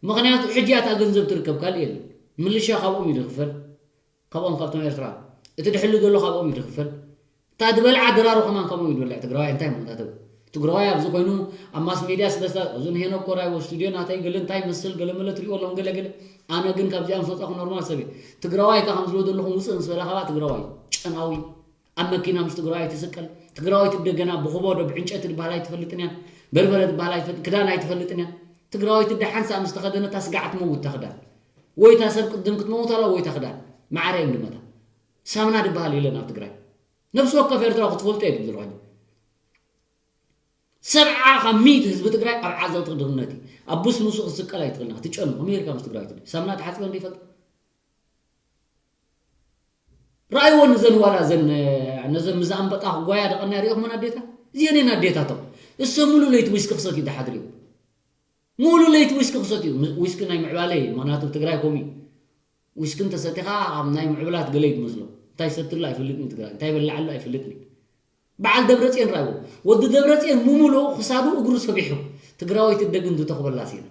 ምኽንያቱ ሕጂ እያ እታ ገንዘብ ትርከብ ካልእ የለን። ምልሻ ካብኦም እዩ ዝኽፈል። ካብኦም ካብቶም ኤርትራ እቲ ድሕሉ ዘሎ ካብኦም እዩ ዝኽፈል። እታ ዝበልዓ ድራሩ ከማን ከምኡ እዩ ዝበልዕ ትግራዋይ እንታይ ምኽንያቱ ትግራዋይ ኣብዚ ኮይኑ ኣብ ማስ ሜድያ ስለ ኣብዚ ንሄኖ ኮራይ ወ ስቱዲዮ ናተይ ገለ እንታይ ይመስል ገለ መለ ትሪኦ ኣለዎም ገለ ገለ ኣነ ግን ካብዚኣ ምስ ወፃኹ ኖርማል ሰብ እየ። ትግራዋይ እካ ከም ዝብሎ ዘለኹም ውፅእ ምስ በላ ካባ ትግራዋይ ጨናዊ ኣብ መኪና ምስ ትግራዋይ ትስቀል ትግራዋይ ትብደ ገና ብኹቦ ዶ ብዕንጨቲ ድበሃል ኣይትፈልጥን እያ በርበረ ድበሃል ኣይትፈልጥ ክዳን ኣይትፈልጥን እያ ትግራዋይ ትብደ ሓንሳእ ምስ ተኸደነ እታ ስጋዕ ትመውት እታ ክዳን ወይ እታ ሰብ ቅድም ክትመውት ኣላ ወይ እታ ክዳን ማዕረ እዮም ድመታ ሳምና ድበሃል የለን ኣብ ትግራይ ነብሲ ወከፍ ኤርትራ ክትፈልጦ እየ ድብል ዘለኹ ሰብዓ ካብ ሚእቲ ህዝቢ ትግራይ ኣብ ዓዘቕቲ ድኽነት እዩ ኣብ ቡስ ምሱ ክስቀል ኣይትኽእልና ክትጨኑ ኣሜሪካ ምስ ትግራይ ትብል ሳምና ተሓፂበ እንደ ይፈልጥ ረኣይዎ ንዘን ዋላ ዘን ነዘን ምዛ ኣንበጣ ክጓያ ደቐና ሪኦኹመን ኣዴታት እዚአን እየን ኣዴታቶም እሰ ሙሉ ለይቲ ዊስኪ ክሰትዩ ድሓድር እዩ ሙሉ ለይቲ ዊስኪ ክሰትዩ ዊስኪ ናይ ምዕባለ እዩ ምክንያቱ ትግራይ ኮሚ ዊስኪ እንተሰቲኻ ኣብ ናይ ምዕብላት ገለ እዩ ዝመስሎ እንታይ ሰትሉ ኣይፈልጥን ትግራይ እንታይ በላዓሉ ኣይፈልጥን በዓል ደብረፅዮን ራእይዎ ወዲ ደብረፅዮን ሙሙሉ ክሳዱ እግሩ ሰቢሑ ትግራወይቲ ደግ እንተተኽበላ ሲና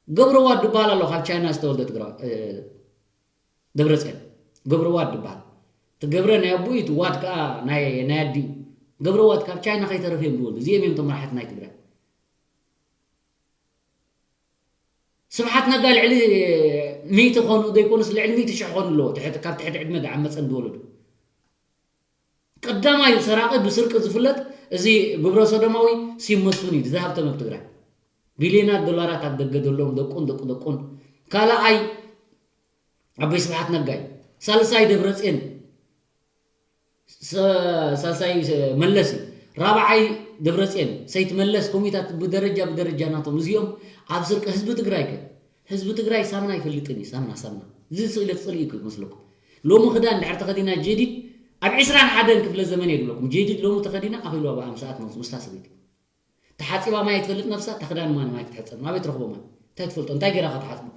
ገብረዋድ ድበሃል ኣሎ ካብ ቻይና ዝተወልደ ትግራዋይ ደብረፅዮን ገብረዋድ ድበሃል ትገብረ ናይ ኣቦኡ እዩ ዋድ ከዓ ናይ ናይ ኣዲኡ ገብረዋድ ካብ ቻይና ከይተረፈ እዮም ዝወልዱ እዚኦም እዮም ተመራሕቲ ናይ ትግራይ ስብሓት ነጋ ልዕሊ ሚእቲ ኾኑ ዘይኮኑስ ልዕሊ ሚእቲ ሽሕ ኾኑ ኣለዎ ካብ ትሕቲ ዕድመ ዝዓመፀን ዝወለዱ ቀዳማይ ሰራቂ ብስርቂ ዝፍለጥ እዚ ግብረ ሰዶማዊ ሲም መስፍን እዩ ዝሃብተመ ኣብ ትግራይ ቢልዮናት ዶላራት ኣብ ደገ ዘለዎም ደቁን ደቁ ደቁን ካልኣይ ኣቦይ ስብሓት ነጋ እዩ ሳልሳይ ደብረፅዮን ሳልሳይ መለስ እዩ ራብዓይ ደብረፅዮን ሰይት መለስ ኮሚታት ብደረጃ ብደረጃ ናቶም እዚኦም ኣብ ስርቂ ህዝቢ ትግራይ ከ ህዝቢ ትግራይ ሳምና ይፈልጥን እዩ ሳምና ሳምና እዚ ስእለት ፅልኢ እዩ መስለኩም ሎሚ ክዳን ድሕር ተኸዲና ጀዲድ ኣብ ዕስራን ሓደን ክፍለ ዘመን የድብለኩም ጀዲድ ሎሚ ተኸዲና ኣኺሉ ኣብ ኣምሰኣት ምስ ምስታ ሰበይቲ ተሓፂባ ማይ ትፈልጥ ነብሳ ተኽዳን ማን ማይ ክትሕፀብ ናበይ ትረኽቦ ማይ እንታይ ትፈልጦ እንታይ ገይራ ክትሓፅቦ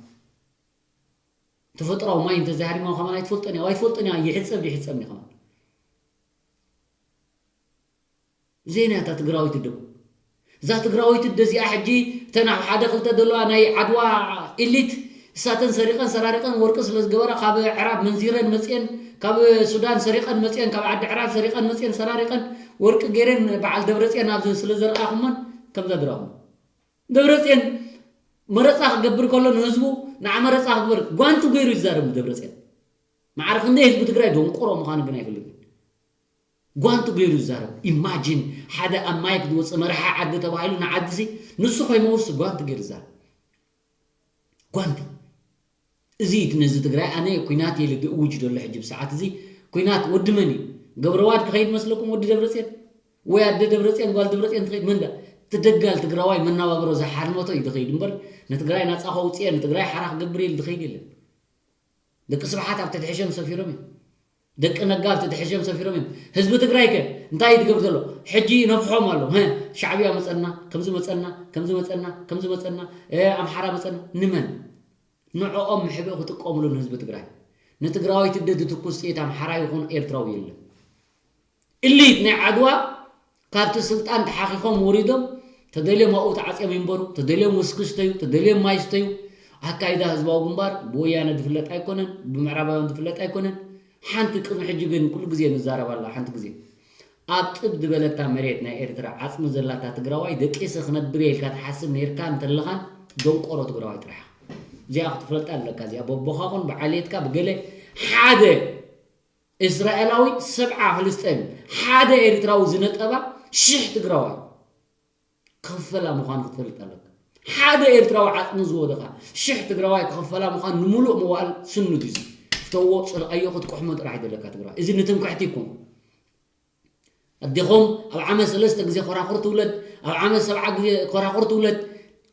ተፈጥራዊ ማይ እንተዘይሃሪማ ከማን ኣይትፈልጦን እያ ኣይትፈልጦን እያ ይሕፀብ ይሕፀብ እያ ከማን ዜና እታ ትግራዊት እደ እዛ ትግራዊት እደ እዚኣ ሕጂ እተን ኣብ ሓደ ክልተ ዘለዋ ናይ ዓድዋ ኢሊት እሳተን ሰሪቀን ሰራሪቀን ወርቂ ስለ ዝገበራ ካብ ዕራብ መንዚረን መፅየን ካብ ሱዳን ሰሪቀን መፅየን ካብ ዓዲ ዕራብ ሰሪቀን መፅየን ሰራሪቀን ወርቂ ገይረን በዓል ደብረፅየን ኣብዚ ስለ ዘርኣኹሞን ከምዛ ድረኹም ደብረፅየን መረፃ ክገብር ከሎ ንህዝቡ ንዓ መረፃ ክግበር ጓንቱ ገይሩ ይዛረብ ደብረፅየን ማዕረ ክንደይ ህዝቢ ትግራይ ደንቆሮ ምዃኑ ግን ኣይፈልጥን ጓንቱ ገይሩ ይዛረብ ኢማጂን ሓደ ኣብ ማይክ ዝወፅእ መራሒ ዓዲ ተባሂሉ ንዓዲ ሲ ንሱ ከይመውስ ጓንቱ ገይሩ ይዛረብ ጓንቱ እዚ እቲ ነዚ ትግራይ ኣነ ኩናት የለ ድእውጅ ዘሎ ሕጂ ብሰዓት እዚ ኩናት ወዲ መን እዩ ገብረዋድ ክኸይድ መስለኩም ወዲ ደብረፅየን ወይ ኣደ ደብረፅየን ጓል ደብረፅየን ትኸይድ መንዳ ትደጋል ትግራዋይ መናባብሮ ዝሓርመቶ እዩ ዝኸይድ እምበር ንትግራይ ናፃ ከውፅየ ንትግራይ ሓራ ክገብር የለ ዝኸይድ የለን ደቂ ስብሓት ኣብ ትትሕሸም ሰፊሮም እዮም ደቂ ነጋ ኣብ ትትሕሸም ሰፊሮም እዮም ህዝቢ ትግራይ ከ እንታይ ትገብር ዘሎ ሕጂ ነፍሖም ኣሎ ሻዕብያ መፀና ከምዚ መፀና ከምዚ መፀና ከምዚ መፀና ኣምሓራ መፀና ንመን ንዕኦም ምሕብእ ክጥቀምሉ ንህዝቢ ትግራይ ንትግራዋይ ትደ ዝትኩስ ጥይት ኣምሓራ ይኹን ኤርትራዊ የለን እሊት ናይ ዓድዋ ካብቲ ስልጣን ተሓኺኾም ወሪዶም ተደልዮም ኣብኡ ተዓፅዮም ይንበሩ ተደልዮም ውስኪ ስተዩ ተደልዮም ማይ ስተዩ ኣካይዳ ህዝባዊ ግንባር ብወያነ ዝፍለጥ ኣይኮነን ብምዕራባውያን ዝፍለጥ ኣይኮነን ሓንቲ ቅድሚ ሕጂ ግን ኩሉ ግዜ ንዛረብ ኣላ ሓንቲ ግዜ ኣብ ጥብ ዝበለታ መሬት ናይ ኤርትራ ዓፅሚ ዘላታ ትግራዋይ ደቂሰ ክነብር እየ ኢልካ ትሓስብ ነይርካ እንተለኻን ደንቆሮ ትግራዋይ ጥራሕ እዚኣ ክትፈልጣ ኣለካ እዚኣ በቦኻኹን ብዓሌትካ ብገለ ሓደ እስራኤላዊ ሰብዓ ፍልስጤም ሓደ ኤርትራዊ ዝነጠባ ሽሕ ትግራዋይ ክኽፈላ ምዃኑ ክትፈልጥ ኣለካ ሓደ ኤርትራዊ ዓፅሚ ዝወደኻ ሽሕ ትግራዋይ ክኽፈላ ምዃኑ ንምሉእ መዋእል ስኑድ እዩ ፍተዎ ፅልኣዮ ክትቆሕሞ ጥራሕ ዘለካ ትግራዋይ እዚ ንትምክሕቲ ይኮን ኣዴኹም ኣብ ዓመት ሰለስተ ግዜ ኮራኹር ትውለድ ኣብ ዓመት ሰብዓ ግዜ ኮራኹር ትውለድ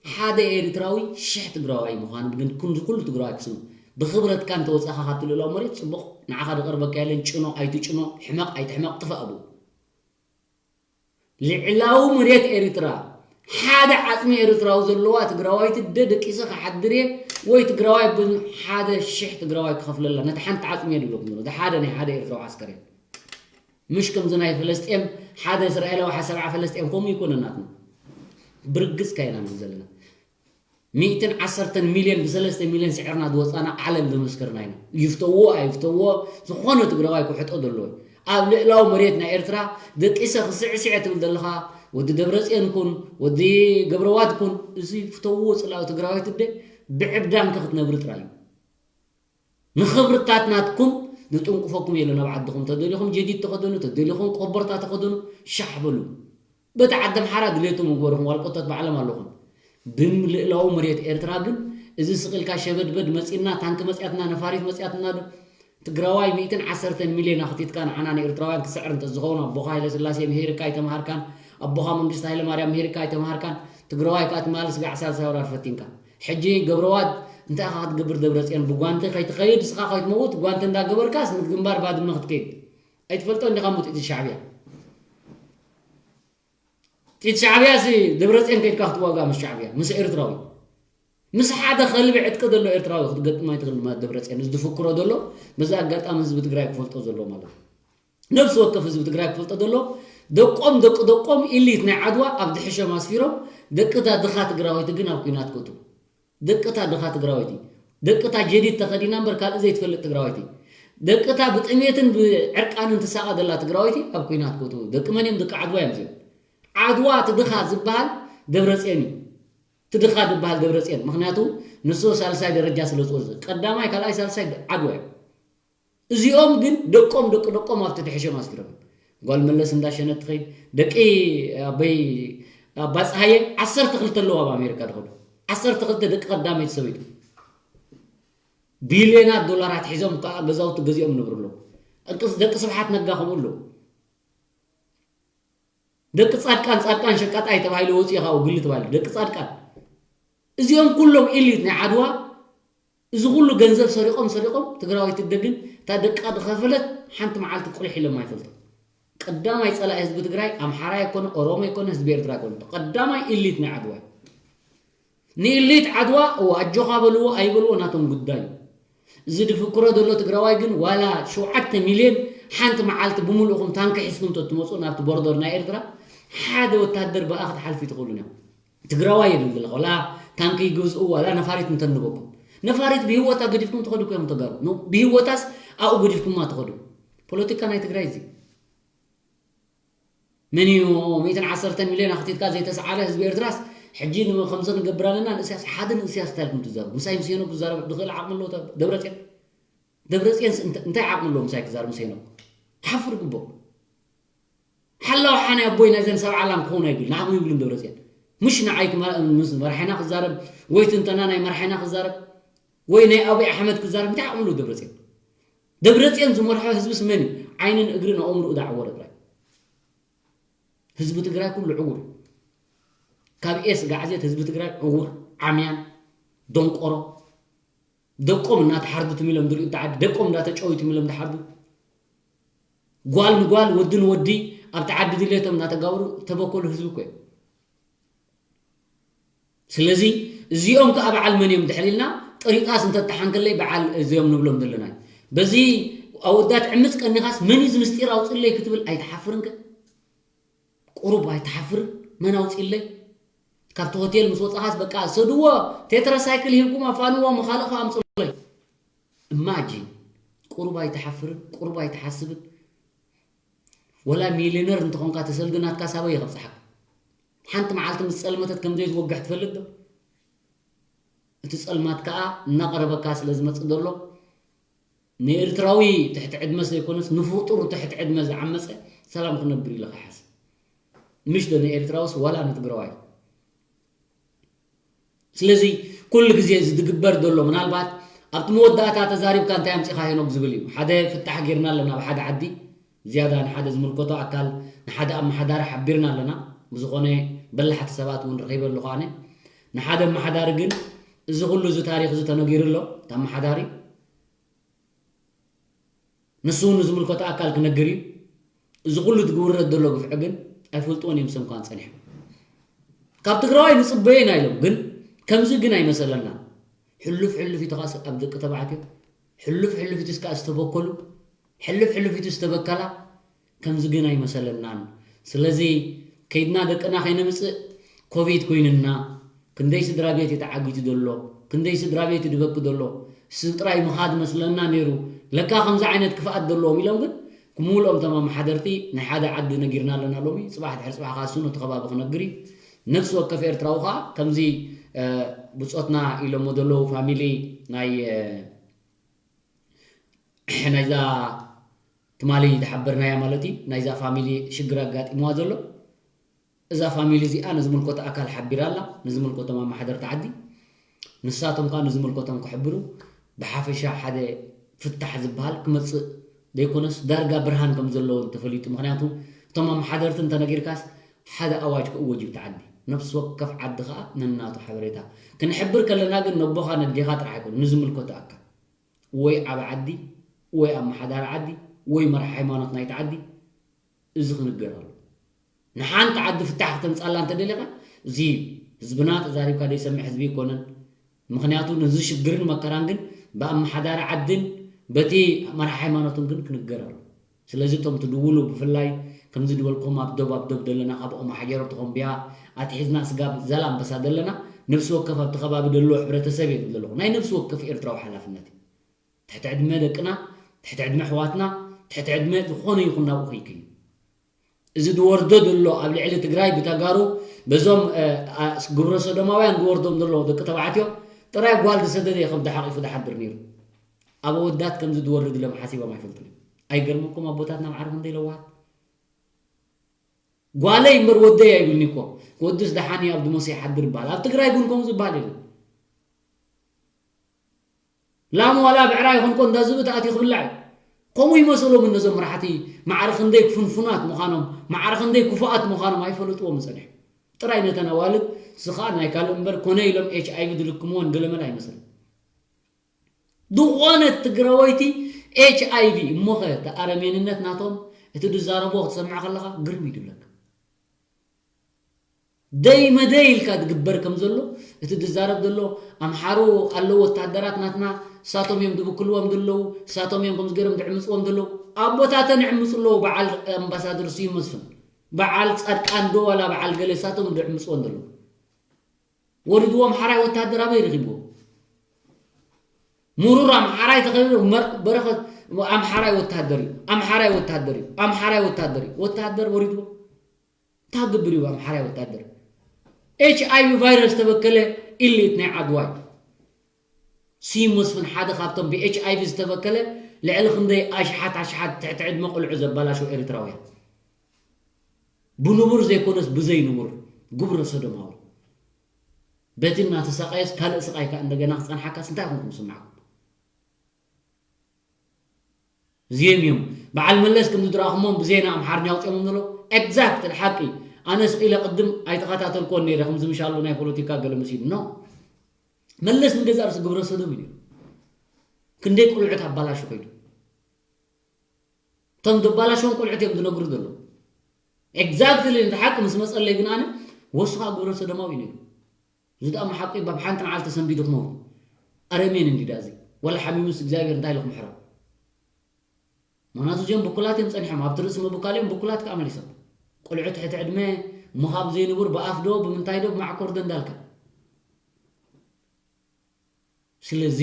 ሓደ ኤርትራዊ ሽሕ ትግራዋይ ምዃኑ ግን ክንዲ ኩሉ ትግራዋይ ክስሙ። ብኽብረትካ እንተወፃኻ ካብቲ ልእላዊ መሬት ፅቡቕ፣ ንዓኻ ዝቐርበካ የለን። ጭኖ ኣይትጭኖ፣ ሕመቕ ኣይትሕመቕ፣ ጥፋእ ብኡ። ልዕላዊ መሬት ኤርትራ፣ ሓደ ዓፅሚ ኤርትራዊ ዘለዋ ትግራዋይቲ ደ ደቂሰ ክሓድር እየ ወይ ትግራዋይ ብ ሓደ ሽሕ ትግራዋይ ክኸፍለላ፣ ነቲ ሓንቲ ዓፅሚ እየ ድብለኩም ዘሎ። እቲ ሓደ ናይ ሓደ ኤርትራዊ ዓስከር እየ። ምሽ ከምዚ ናይ ፈለስጤም ሓደ እስራኤላዊ ሓ ሰብዓ ፈለስጤም ከምኡ ይኮነ ናትና። ብርግጽ ካይና ንብል ዘለና። ሚእትን ዓሰርተን ሚልዮን ብሰለስተ ሚልዮን ስዕርና ዝወጻና ዓለም ዘመስከርና ኢና። ይፍተዎ ኣይፍተዎ ዝኾነ ትግራዋይ ክሕጦ ዘለዎ እዩ። ኣብ ልዕላዊ መሬት ናይ ኤርትራ ደቂሰ ክስዕስዕ ትብል ዘለኻ ወዲ ደብረጽዮን ኩን ወዲ ገብረዋት ኩን እዚ ፍተዎ ጽላዊ ትግራዋይ ትደ ብዕብዳንከ ክትነብሪ ጥራይ እዩ። ንኽብርታት ናትኩም ንጥንቁፈኩም የለን። ኣብ ዓድኹም ተደሊኹም ጀዲድ ተኸደኑ፣ ተደሊኹም ቆቦርታ ተኸደኑ፣ ሻሕ በሉ። በቲ ዓዲ ኣምሓራ ድሌቶም ግበርኹም፣ ዋልቆታት ባዕሎም ኣለኹም። ብምልእላዊ መሬት ኤርትራ ግን እዚ ስቕ ኢልካ ሸበድበድ መጺእና፣ ታንኪ መጺኣትና፣ ነፋሪት መጺኣትና ዶ ትግራዋይ ሚእትን ዓሰርተን ሚልዮን ኣኽቲትካ ንዓና ንኤርትራውያን ክስዕር እንተዝኸውን ኣቦኻ ሃይለስላሴ ምሂርካ ኣይተምሃርካን፣ ኣቦኻ መንግስቲ ሃይለማርያም ምሂርካ ኣይተምሃርካን፣ ትግራዋይ ከኣ ትማሊ ስጋዕ ሳልሳይ ወራር ፈቲንካ። ሕጂ ገብረዋት እንታይ ኢኻ ክትገብር ደብረጽዮን ብጓንቲ ከይትኸይድ ንስኻ ከይትመውት ጓንቲ እንዳገበርካስ ምስ ግንባር ባድመ ክትከይድ ኣይትፈልጦ እንዲኻ ሙት እቲ ሻዕብያ። ጢት ሻዕብያ ሲ ደብረጽዮን ከይድካ ክትዋጋ ምስ ሻዕብያ ምስ ኤርትራዊ ምስ ሓደ ከልቢ ዕጥቂ ዘሎ ኤርትራዊ ክትገጥም ኣይትኽእል ማለት ደብረጽዮን እዚ ዝፍክሮ ዘሎ በዚ ኣጋጣሚ ህዝቢ ትግራይ ክፈልጦ ዘሎ ማለት እዩ። ነብሲ ወከፍ ህዝቢ ትግራይ ክፈልጦ ዘሎ ደቆም ደቂ ደቆም ኢሊት ናይ ዓድዋ ኣብ ድሕሸም ኣስፊሮም ደቅታ ድኻ ትግራወይቲ ግን ኣብ ኩናት ክእትዉ ደቅታ ድኻ ትግራወይቲ ደቅታ ጀዲድ ተኸዲና እምበር ካልእ ዘይትፈልጥ ትግራወይቲ ደቅታ ብጥሜትን ብዕርቃንን ትሳቐ ዘላ ትግራወይቲ ኣብ ኩናት ክእትዉ ደቂ መን እዮም ደቂ ዓድዋ እዮም እዚኦም ዓድዋ እቲ ድኻ ዝበሃል ደብረፅዮን እዩ እቲ ድኻ ዝበሃል ደብረፅዮን ምክንያቱ ንሱ ሳልሳይ ደረጃ ስለ ዝወዘ ቀዳማይ ካልኣይ ሳልሳይ ዓድዋ እዮም እዚኦም ግን ደቆም ደቂ ደቆም ኣብቲ ድሕሸም ኣስፊሮም ጓል መለስ እንዳሸነት ትኸይድ ደቂ ኣበይ ኣባ ፀሃየ ዓሰርተ ክልተ ኣለዉ ኣብ ኣሜሪካ ዝኸዱ ዓሰርተ ክልተ ደቂ ቀዳመይቲ ሰበይቱ ቢልዮናት ዶላራት ሒዞም ከዓ ገዛውቲ ገዚኦም ንብሩ ኣለዉ ደቂ ስብሓት ነጋ ከምኡ ኣለዉ ደቂ ፃድቃን ፃድቃን ሸቃጣይ ተባሂሉ ወፂኡ ካብኡ ግሊ ተባሂሉ ደቂ ፃድቃን እዚኦም ኩሎም ኢሊት ናይ ዓድዋ እዚ ኩሉ ገንዘብ ሰሪቆም ሰሪቆም ትግራዋይቲ ደግን እታ ደቃ ዝኸፈለት ሓንቲ መዓልቲ ቁልሕ ኢሎም ኣይፈልጡ ቀዳማይ ፀላኢ ህዝቢ ትግራይ ኣምሓራ ይኮነ ኦሮሞ ይኮነ ህዝቢ ኤርትራ ይኮነ ቀዳማይ ኢሊት ናይ ዓድዋ ንኢሊት ዓድዋ እዎ ኣጆኻ በልዎ ኣይበልዎ ናቶም ጉዳይ እዩ እዚ ዝፍክሮ ዘሎ ትግራዋይ ግን ዋላ ሸውዓተ ሚልዮን ሓንቲ መዓልቲ ብምልእኹም ታንኪ ሒዝኩም ተትመፁ ናብቲ ቦርደር ናይ ኤርትራ ሓደ ወታደር ብኣ ክትሓልፉ ይትኽእሉን እዮም ትግራዋይ የድልግልኻ ዋላ ታንኪ ይግዝኡ ዋላ ነፋሪት እንተንበኩም ነፋሪት ብሂወታ ገዲፍኩም ትኸዱ እኮ እዮም ተጋሩ ብሂወታስ ኣብኡ ገዲፍኩማ ትኸዱ ፖለቲካ ናይ ትግራይ እዚ መን እዩ ሚእትን ዓሰርተን ሚልዮን ኣኽቲትካ ዘይተሰዓረ ህዝቢ ኤርትራስ ሕጂ ከምዚ ንገብር ኣለና ንእስያስ ሓደ ንእስያስ እንታይ ኢልኩም ትዛረቡ ምሳይ ምስ ሄኖክ ክዛረብ ዝኽእል ዓቕሚ ኣለዎ ደብረፅዮን ደብረፅዮንስ እንታይ ዓቕሚ ኣለዎ ምሳይ ክዛረብ ምስ ሄኖክ ክሓፍር ግቦ ሓላው ሓናይ ኣቦይ ናይዘን ሰብ ዓላም ክኸውን ኣይብል ንዓቕሚ ይብልን ደብረፅዮን ምሽ ንዓይ ምስ መርሓና ክዛረብ ወይ ትንተና ናይ መርሓና ክዛረብ ወይ ናይ ኣብይ ኣሕመድ ክዛረብ እንታይ ዓቕሚ ኣለዎ ደብረፅዮን ደብረፅዮን ዝመርሖ ህዝብስ መን እዩ ዓይንን እግርን ኣእምርኡ ዳዕወረ ጥራይ ህዝቢ ትግራይ ኩሉ ዕውር ካብ ኤስ ጋዕዜት ህዝቢ ትግራይ ዕውር ዓምያን ደንቆሮ ደቆም እናተሓርዱ ትሚሎም ዝርእዩ ዓዲ ደቆም እንዳተጨውዩ ትሚሎም ዝሓርዱ ጓል ንጓል ወዲ ንወዲ ኣብቲ ዓዲ ድሌቶም እናተጋብሩ ተበከሉ ህዝቢ እኮ እዮም ስለዚ እዚኦም ከዓ በዓል መን እዮም ድሕር ኢልና ጥሪጣስ እንተተሓንከለይ በዓል እዚኦም ንብሎም ዘለና እዩ በዚ ኣወዳት ዕምፅ ቀኒኻስ መን እዩ ዝምስጢር ኣውፅለይ ክትብል ኣይትሓፍርን ከ ቁሩብ ኣይትሓፍርን መን ኣውፅለይ ካብቲ ሆቴል ምስ ወፃኻስ በቃ ሰድዎ ቴትራሳይክል ሂብኩም ኣፋንዎ ምኻልእ ከዓ ኣምፅለይ እማጂን ቁሩብ ኣይትሓፍርን ቁሩብ ኣይትሓስብን ወላ ሚሊነር እንተኾንካ ተሰልዲ ናትካ ሳበይ ከብፅሓካ ሓንቲ መዓልቲ ምስ ፀልመተት ከምዘይ ዝወግሕ ትፈልጥ ዶ እቲ ፀልማት ከዓ እናቐረበካ ስለ ዝመፅእ ዘሎ ንኤርትራዊ ትሕቲ ዕድመ ዘይኮነስ ንፍጡር ትሕቲ ዕድመ ዝዓመፀ ሰላም ክነብር ኢለ ክሓስብ ምሽ ዶ ንኤርትራውስ ዋላ ንትግራዋይ ስለዚ ኩሉ ግዜ እዚ ዝግበር ዘሎ ምናልባት ኣብቲ መወዳእታ ተዛሪብካ እንታይ ኣምፂኻ ሄኖክ ዝብል እዩ ሓደ ፍታሕ ጌርና ኣለና ኣብ ሓደ ዓዲ ዝያዳ ንሓደ ዝምልከቶ ኣካል ንሓደ ኣመሓዳሪ ሓቢርና ኣለና ብዝኾነ በላሕቲ ሰባት እውን ረኺበ ኣለኹ ኣነ ንሓደ ኣመሓዳሪ ግን እዚ ኩሉ እዚ ታሪኽ እዚ ተነጊሩ ኣሎ። እቲ ኣመሓዳሪ ንሱ እውን ንዝምልከቶ ኣካል ክነግር እዩ። እዚ ኩሉ ዝግውረድ ዘሎ ግፍዒ ግን ኣይፈልጥዎን እዮም፣ ሰምኳን ጸኒሖም። ካብ ትግራዋይ ንጽበዮ ኢና ኢሎም፣ ግን ከምዚ ግን ኣይመሰለና። ሕሉፍ ሕሉፍ ኢትኻስ ኣብ ደቂ ተባዕትዮ፣ ሕሉፍ ሕሉፍ ኢትስ ከኣ ዝተበከሉ፣ ሕሉፍ ሕሉፍ ኢትስ ዝተበከላ፣ ከምዚ ግን ኣይመሰለናን። ስለዚ ከይድና ደቅና ከይነምጽእ ኮቪድ ኮይንና፣ ክንደይ ስድራ ቤት እዩ ተዓጊቱ ዘሎ፣ ክንደይ ስድራ ቤት እዩ ድበኪ ዘሎ፣ እሱ ጥራይ ምኻድ መስለና ነይሩ፣ ለካ ከምዚ ዓይነት ክፍኣት ዘለዎም ኢሎም ግን ክምልኦም እቶም ኣመሓደርቲ ናይ ሓደ ዓዲ ነጊርና ኣለና ሎሚ፣ ጽባሕ ድሕሪ ጽባሕ ከኣ እሱ ነቲ ከባቢ ክነግር እዩ። ነፍሲ ወከፍ ኤርትራዊ ከኣ ከምዚ፣ እ፣ ብጾትና ኢሎሞ ዘለዉ ፋሚሊ ናይ፣ እ፣ ናይዛ ትማሊ ዝሓበርናያ ማለት እዩ፣ ናይዛ ፋሚሊ ሽግር ኣጋጢምዋ ዘሎ፣ እዛ ፋሚሊ እዚኣ ንዝምልከቶ ኣካል ሓቢራ ኣላ፣ ንዝምልከቶም ኣመሓደርቲ ዓዲ። ንሳቶም ከኣ ንዝምልከቶም ክሕብሩ፣ ብሓፈሻ ሓደ ፍታሕ ዝበሃል ክመጽእ ዘይኮነስ ዳርጋ ብርሃን ከም ዘለዎን ተፈሊጡ። ምኽንያቱ እቶም ኣመሓደርቲ እንተነጊርካስ ሓደ ኣዋጅ ክእወጅ እዩ እቲ ዓዲ። ነፍሲ ወከፍ ዓዲ ከኣ ነናቱ ሓበሬታ። ክንሕብር ከለና ግን ነቦኻ ነዴኻ ጥራሕ ኣይኮነን፣ ንዝምልከቶ ኣካል። ወይ ዓቢ ዓዲ፣ ወይ ኣመሓዳሪ ዓዲ፣ ወይ መራሒ ሃይማኖት ናይቲ ዓዲ፣ እዚ ክንገር ኣሎ። ንሓንቲ ዓዲ ፍታሕ ክተምጻላ እንተደሊኻ፣ እዚ ህዝብና ተዛሪብካ ዘይሰምዕ ህዝቢ ኣይኮነን። ምኽንያቱ ነዚ ሽግርን መከራን ግን ብኣመሓዳሪ ዓድን በቲ መራሒ ሃይማኖትን ግን ክንገር ኣሎ። ስለዚ እቶም ትድውሉ ብፍላይ ከምዚ ድበልኩም ኣብ ዶብ ኣብ ዶብ ዘለና ካብ ኦሞ ሓጀሮ ተኾምቢያ ኣትሒዝና ስጋብ ዛላምበሳ ዘለና ነፍሲ ወከፍ ኣብቲ ከባቢ ደሎ ሕብረተሰብ እዮም ዘለኹ። ናይ ነፍሲ ወከፍ ኤርትራዊ ሓላፍነት እዩ። ትሕቲ ዕድመ ደቅና፣ ትሕቲ ዕድመ ኣሕዋትና፣ ትሕቲ ዕድመ ዝኾነ ይኹን ናብኡ ከይከይኑ። እዚ ዝወርዶ ዘሎ ኣብ ልዕሊ ትግራይ ብተጋሩ በዞም፣ እ፣ ኣ-፣ ግብረ ሰዶማውያን ዝወርዶም ዘሎ ደቂ ተባዕትዮ ጥራይ ጓል ዝሰደደ እዩ ከብዲ ሓቒፉ ዝሓድር ነይሩ። ኣብ ኣወዳት ከምዚ ዝወርድ ኢሎም ሓሲቦም ኣይፈልጡን እዮም። ኣይገርመኩም ኣቦታትና ማዕረ ክንደይ ለዋሃት? ጓለይ እምበር ወደይ ኣይብልኒ እኮ። ወድስ ደሓን እዩ ኣብ ድሞስ ይሓድር ይበሃል። ኣብ ትግራይ ግን ከምኡ ዝበሃል የለን። ላም ዋላ ብዕራይ ይኹን ኮ እንዳ ዝብኢ ተኣትዩ ክብላዕ እዩ። ከምኡ ይመስሎም እነዞም መራሕቲ ማዕረ ክንደይ ፍንፉናት ምዃኖም፣ ማዕረ ክንደይ ክፉኣት ምዃኖም ኣይፈለጥዎም ጸኒሖም። ጥራይ ነተን ኣዋልድ፣ እዚ ኸኣ ናይ ካልእ እምበር ኮነ ኢሎም ኤች ኣይ ቪ ዝልክምዎን ገለመለ ኣይመስልን። ዝኾነት ትግራወይቲ ኤች ኣይ ቪ፣ እሞኸ እቲ ኣረሜንነት ናቶም፣ እቲ ዝዛረቦ ክትሰምዕ ከለኻ ግርም እዩ ዝብለካ። ደይ መደይ ኢልካ ዝግበር ከም ዘሎ፣ እቲ ዝዛረብ ዘሎ፣ ኣምሓሩ ኣለዉ ወታደራት ናትና፣ እሳቶም እዮም ዝብክልዎም ዘለዉ፣ እሳቶም እዮም ከምዚ ገይሮም ዝዕምፅዎም ዘለዉ። ኣቦታተን ይዕምፁ ኣለዉ፣ በዓል ኣምባሳደር ስዩም መስፍን፣ በዓል ጻድቃን ዶ ዋላ በዓል ገለ፣ እሳቶም ዝዕምፅዎም ዘለዉ። ወሪድዎ ኣምሓራይ ወታደር ኣበይ ረኺብዎ? ሙሩር ኣምሓራይ ተኸቢቡ መር-፣ በረኸት ኣምሓራይ ወታደር እዩ፣ ኣምሓራይ ወታደር እዩ፣ ኣምሓራይ ወታደር እዩ። ወታደር ወሪድዎ እንታይ ክገብር እዩ ኣምሓራይ ወታደር? ኤች ኣይ ቪ ቫይረስ ዝተበከለ ኢሊት ናይ ዓድዋይ። ስዩም መስፍን ሓደ ካብቶም ብ ኤች ኣይ ቪ ዝተበከለ ልዕሊ ክንደይ ኣሽሓት ኣሽሓት ትሕቲ ዕድመ ቆልዑ ዘባላሸው ኤርትራውያን። ብንቡር ዘይኮነስ ብዘይ ንቡር ግብረ ሰዶማዊ። በቲ እናተሳቐየስ ካልእ ስቓይ ከኣ እንደገና ክጸንሓካስ እንታይ ኮንኩም ዝስምዓኩም? እዚኦም እዮም በዓል መለስ ከም ዝድረኣኹሞም ብዜና ኣምሓርኛ ኣውፅኦምዎም ዘሎ። ኤግዛክት ሓቂ። ኣነ ስቕ ኢለ ቅድም ኣይተኸታተልኩዎን ነይረ፣ ከምዚ ምሻሉ ናይ ፖለቲካ ገለ መሲሉ። ኖ። መለስ ንገዛእ ርእሱ ግብረ ሰዶም እዩ ነይሩ። ክንደይ ቆልዑት ኣባላሹ ከይዱ። እቶም ዘባላሸዎም ቆልዑት እዮም ዝነግሩ ዘለዉ። ኤግዛክትሊ ነቲ ሓቂ ምስ መጸለይ ግን ኣነ ወሱ ከዓ ግብረ ሰዶማዊ እዩ ነይሩ። እዚ ደኣ ሓቂ እዩ፣ ኣብ ሓንቲ መዓልቲ ሰንቢዱ ክመውት። ኣረሜን እንዲዳ እዚ። ወላ ሓሚሙስ እግዚኣብሔር እንታይ ኢሉ ክምሕሮ? ምኽንያቱ እዚኦም ብኩላት እዮም ጸኒሖም፣ ኣብቲ ርእሲ ምብካል እዮም ብኩላት ከኣ መሊሶም። ቆልዑ ትሕቲ ዕድመ ምኻብ ዘይንቡር ብኣፍ ዶ ብምንታይ ዶ ብማዕኮር ዶ እንዳልካ። ስለዚ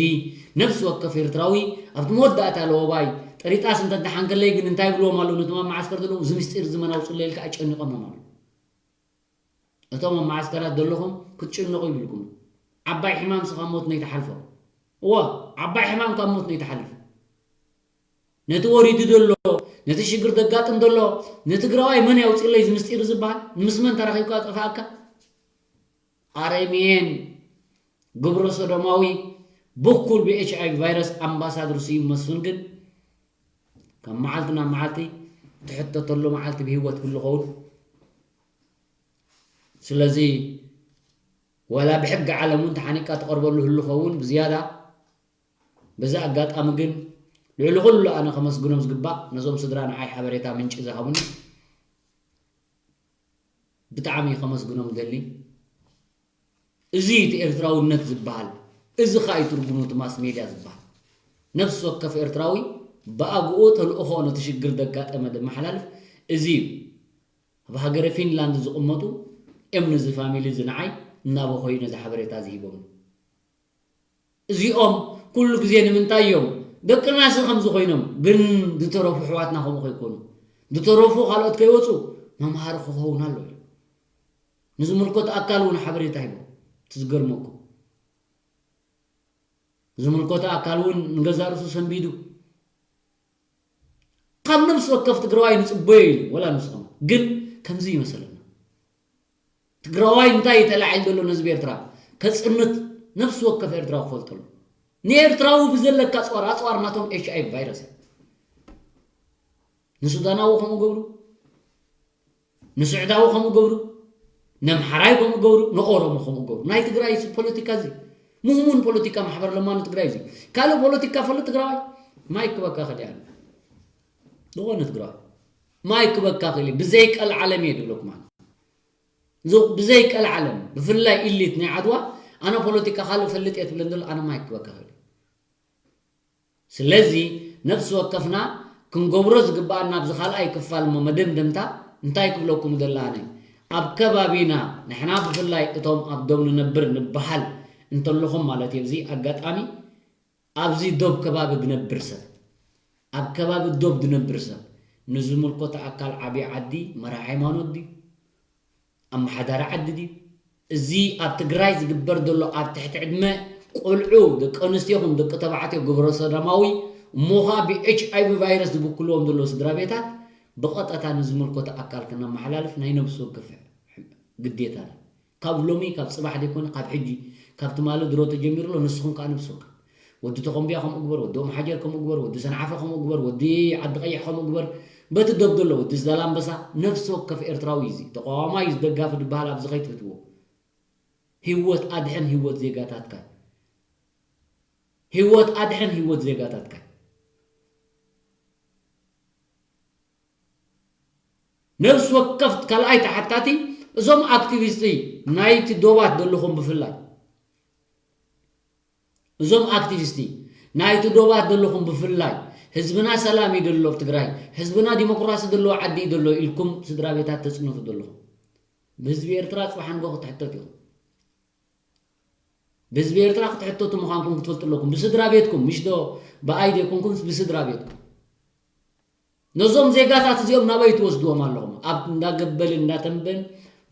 ነፍሲ ወከፍ ኤርትራዊ ኣብቲ መወዳእታ ለወባይ ጠሪጣስ እንተ ደሓንከለይ ግን እንታይ ይብልዎም ኣለዉ ነቶም ኣብ መዓስከር ዘለዉ፣ እዚ ምስጢር እዚ መን ኣውጽለይ ኢልካ ኣጨኒቖሞም ኣለዉ። እቶም ኣብ መዓስከራት ዘለኹም ክትጭነቑ ይብልኩም። ዓባይ ሕማም ስኻ ሞት ነይትሓልፎ። እወ፣ ዓባይ ሕማም ካብ ሞት ነይትሓልፍ። ነቲ ወሪዱ ዘሎ፣ ነቲ ሽግር ዘጋጥም ዘሎ፣ ንትግራዋይ መን ያውፅለይ እዚ ምስጢር ዝበሃል? ምስ መን ተራኺብካ ጠፋእካ? ኣረሜን ግብረ ሰዶማዊ ብኩል ብ ኤች ኣይ ቪ ቫይረስ ኣምባሳደር ስዩም መስፍን ግን ካብ መዓልቲ ናብ መዓልቲ ትሕተተሉ መዓልቲ ብህይወት ክህሉ ኸውን። ስለዚ ዋላ ብሕጊ ዓለም እውን ተሓኒቃ ትቐርበሉ ህሉ ኸውን ብዝያዳ። በዚ ኣጋጣሚ ግን ልዕሊ ኩሉ ኣነ ከመስግኖም ዝግባእ ነዞም ስድራ ንዓይ ሓበሬታ ምንጪ ዝሃቡኒ ብጣዕሚ ከመስግኖም ደሊ። እዚ እቲ ኤርትራውነት ዝበሃል፣ እዚ ኸኣ እዩ ትርጉሙ እቲ ማስ ሜድያ ዝበሃል። ነፍሲ ወከፍ ኤርትራዊ ብኣግኡ ተልእኾ ነቲ ሽግር ዘጋጠመ ዘመሓላልፍ እዚ እዩ። ኣብ ሃገረ ፊንላንድ ዝቕመጡ እምኒ እዚ ፋሚሊ እዚ ንዓይ እናበኸዩ ነዚ ሓበሬታ እዚ ሂቦምኒ። እዚኦም ኩሉ ግዜ ንምንታይ እዮም ደቅናሲ ከምዚ ኮይኖም? ግን ዝተረፉ ኣሕዋትና ከምኡ ከይኮኑ፣ ዝተረፉ ካልኦት ከይወፁ መምሃሪ ክኸውን ኣሎ ኢሉ ንዝምልከቶ ኣካል እውን ሓበሬታ ሂቦም። እቲ ዝገርመኩም ዝምልከቶ ኣካል እውን ንገዛ ርእሱ ሰንቢዱ ካብ ነፍሲ ወከፍ ትግራዋይ ንፅበዮ ኢሉ ወላ ንስኹም ግን ከምዚ ይመሰለና። ትግራዋይ እንታይ እዩ ተላዒሉ ዘሎ ንህዝቢ ኤርትራ ከፅንት ነፍሲ ወከፍ ኤርትራዊ ክፈልጠሉ። ንኤርትራዊ ብዘለካ ኣፅዋር ኣፅዋር ናቶም ኤች ኣይ ቪ ቫይረስ እዩ። ንሱዳናዊ ከምኡ ገብሩ፣ ንስዕዳዊ ከምኡ ገብሩ፣ ነምሓራይ ከምኡ ገብሩ፣ ንኦሮሞ ከምኡ ገብሩ። ናይ ትግራይ ፖለቲካ እዚ ምህሙን ፖለቲካ ማሕበር ለማኒ ትግራይ እዚ ካልእ ፖለቲካ ፈልጥ ትግራዋይ ማይ ክበካ ክእል እያ። ዝኾነ ትግራዋይ ማይ ክበካ ክእል እዩ። ብዘይ ቀልዓለም እየ ዝብለኩም ኣነ። ዞ ብዘይ ቀልዓለም ብፍላይ ኢሊት ናይ ዓድዋ ኣነ ፖለቲካ ካልእ ፈልጥ እየ ትብለን ዘሎ ኣነ ማይ ክበካ ክእል እዩ። ስለዚ ነፍሲ ወከፍና ክንገብሮ ዝግባኣና ኣብዚ ካልኣይ ክፋል እሞ መደምደምታ እንታይ ክብለኩም ደላ ኣነ ኣብ ከባቢና ንሕና ብፍላይ እቶም ኣብ ዶብ ንነብር ንበሃል እንተለኹም ማለት እዩ። ኣብዚ ኣጋጣሚ ኣብዚ ዶብ ከባቢ ዝነብር ሰብ ኣብ ከባቢ ዶብ ዝነብር ሰብ ንዝምልከቶ ኣካል ዓብዪ ዓዲ መራሒ ሃይማኖት ድዩ ኣመሓዳሪ ዓዲ ድዩ? እዚ ኣብ ትግራይ ዝግበር ዘሎ ኣብ ትሕቲ ዕድመ ቆልዑ ደቂ ኣንስትዮ ይኹን ደቂ ተባዕትዮ ግብረ ሰዶማዊ እሞ ኸዓ ብ ኤች ኣይ ቪ ቫይረስ ዝብክልዎም ዘለዉ ስድራ ቤታት ብቐጥታ ንዝምልከቶ ኣካል ክነመሓላልፍ ናይ ነብሲ ወከፍ ግዴታና ካብ ሎሚ ካብ ፅባሕ ዘይኮነ ካብ ሕጂ ካብ ትማሊ ድሮ ተጀሚሩ ኣሎ። ንስኹም ከዓ ነብሲ ወከፍ ወዲ ተኾምቢያ ከምኡ ግበር፣ ወዲ ኦም ሓጀር ከምኡ ግበር፣ ወዲ ሰንዓፈ ከምኡ ግበር፣ ወዲ ዓዲ ቀይሕ ከምኡ ግበር። በቲ ደብ ዘሎ ወዲ ዛላምበሳ ነፍሲ ወከፍ ኤርትራዊ እዩ። እዚ ተቃዋማይ እዩ፣ ደጋፊ ዝበሃል ኣብዚ ከይትህትዎ። ህይወት ኣድሕን ህይወት ዜጋታትካ። ህይወት ኣድሕን ህይወት ዜጋታትካ። ነፍሲ ወከፍ ካልኣይ ተሓታቲ እዞም ኣክቲቪስቲ ናይቲ ዶባት ዘለኹም ብፍላይ እዞም ኣክቲቪስቲ ናይቲ ዶባት ዘለኹም ብፍላይ ህዝብና ሰላም እዩ ደሎ ኣብ ትግራይ ህዝብና ዲሞክራሲ ዘለዎ ዓዲ እዩ ደሎ ኢልኩም ስድራ ቤታት ተፅንቱ ዘለኹም ብህዝቢ ኤርትራ ፅባሕ ንጎ ክትሕተቱ ኢኹም። ብህዝቢ ኤርትራ ክትሕተቱ ምዃንኩም ክትፈልጡ ኣለኩም። ብስድራ ቤትኩም ምሽ ዶ ብኣይ ዘይኮንኩም ብስድራ ቤትኩም ነዞም ዜጋታት እዚኦም ናበይ ትወስድዎም ኣለኹም? ኣብ እንዳገበል እንዳተንበን